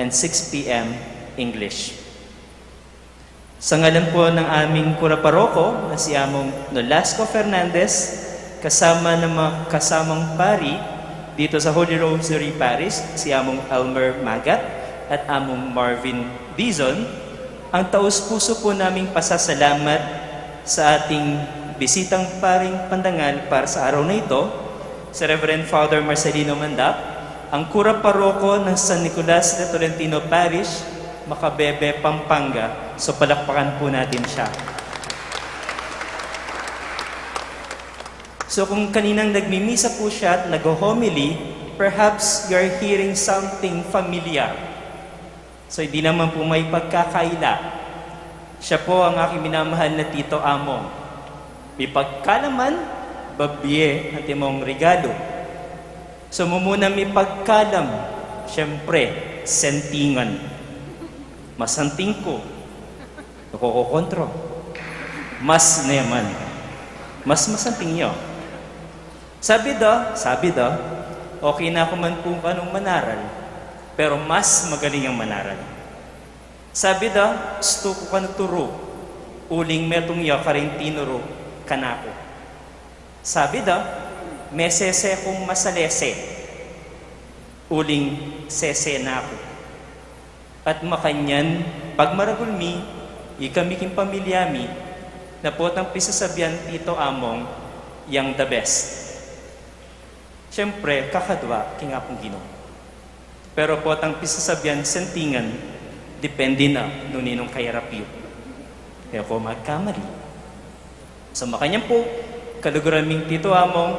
and six p m English. Sa ngalan po ng aming kura paroko, na si Among Nolasco Fernandez, kasama ng mga kasamang pari dito sa Holy Rosary Parish, si Among Elmer Magat at Among Marvin Dizon, ang taus-puso po naming pasasalamat sa ating bisitang paring pandangal para sa araw na ito, si Reverend Father Marcelino Mandap, ang kura paroko ng San Nicolas de Tolentino Parish, Macabebe, Pampanga. So, palakpakan po natin siya. So, kung kaninang nagmimisa po siya at nag-homily, perhaps you're hearing something familiar. So, hindi naman po may pagkakaila. Siya po ang aking minamahal na Tito Among. Mipagkalaman, babie, antimong regalo. So, mumuna mipagkalam, siyempre, sentingan. Masanting ko. Nakokokontro. Mas naman. Mas masanting yo. Sabi da, sabi da, okay na ako man po kanung manaral, pero mas magaling ang manaral. Sabi da, "Gustu ku kanu turu, uling metung ya karing tinuru kanaku." Sabi da, "Mesese kung masalese, uling sese na ku." At makanyan, pagmaragul mi, ikami king pamilya mi, na potang pisasabian Tito Among yang the best. Siyempre, kakadwa king Apung Ginu. Pero potang pisasabian sentingan, depende na nung ninung kairap yu. E ko magkamali. So, makanyan po, kaluguran ming Tito Among,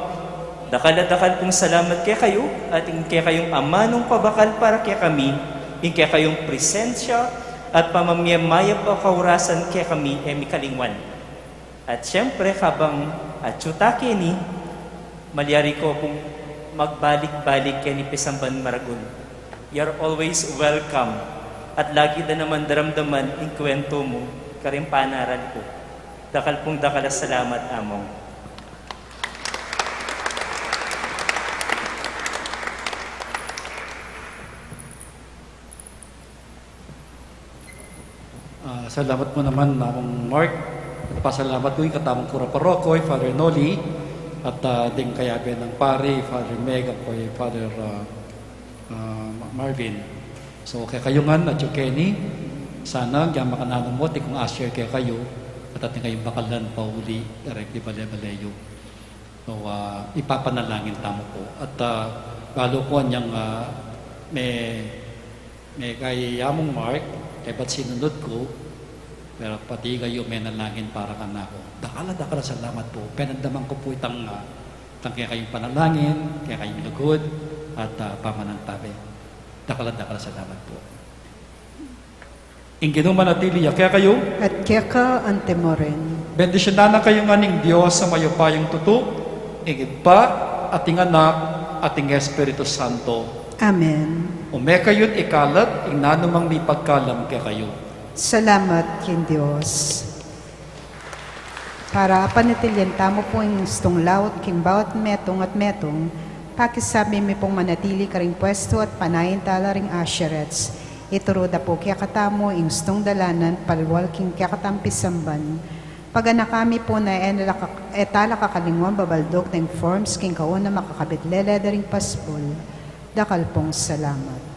dakal a dakal pung salamat kekayu, at ing kekayung amanung pabakal para kekami, ing kekayung presensya, at pamamie mayap a kaurasan kekami, e mi kalingwan. At siyempre, kabang atyu ta keni, malyari ko pung magbalik-balik keni pisamban maragul. You're always welcome. At lagi da naman daramdaman ing kwentu mu karing panaral ku. Dakal pung dakal a salamat, Among. Ah, salamat mu naman, Among Mark. At pasalamat ku ing katamung kura paroko, i Father Noli, at, ah, ding kayabe nang pari, Father Meg, at kay Father, ah, ah, Ma-, Marvin. So, kekayu ngan, atyu keni, sana, agyang makananu mu, atin kung a-share kekayu, at atin kayung bakalan pauli, direct di bale-bale yu. So, ah, ipapanalangin tamu pu. At, ah, balu ku anyang, ah, me-, me kay Among Mark, kaybat sinunud ku, pero pati kayu menalangin para kanaku. Dakal a dakal a salamat pu. Penandaman ku pu itang, ah, itang kekayung panalangin, kekayung lugud, at, ah, pamanantabe. Dakal a dakal a salamat pu. Ing Ginu manatili ya kekayu. At keka anti mu rin. Bendisyunan na kayu ngan ning Dios a mayupayang tutu, ing Ibpa, at ing Anak, at ing Espiritu Santo. Amen. Ume kayu't ikalat ing nanumang mipagkalam kekayu. Salamat king Dios. Para apanatilian tamu pu ing ustung laut king bawat metung at metung, pakisabi mi pung manatili karing pwestu at panayin tala ring usherettes. Ituru da pu kekatamu ing ustung dalanan paliwal king kekatamung pisamban. Paganaka mi pu na e na la kak-, e tala kakalingwan babalduk deng forms king kauna makakabit lele da ring pasbul. Dakal pung salamat.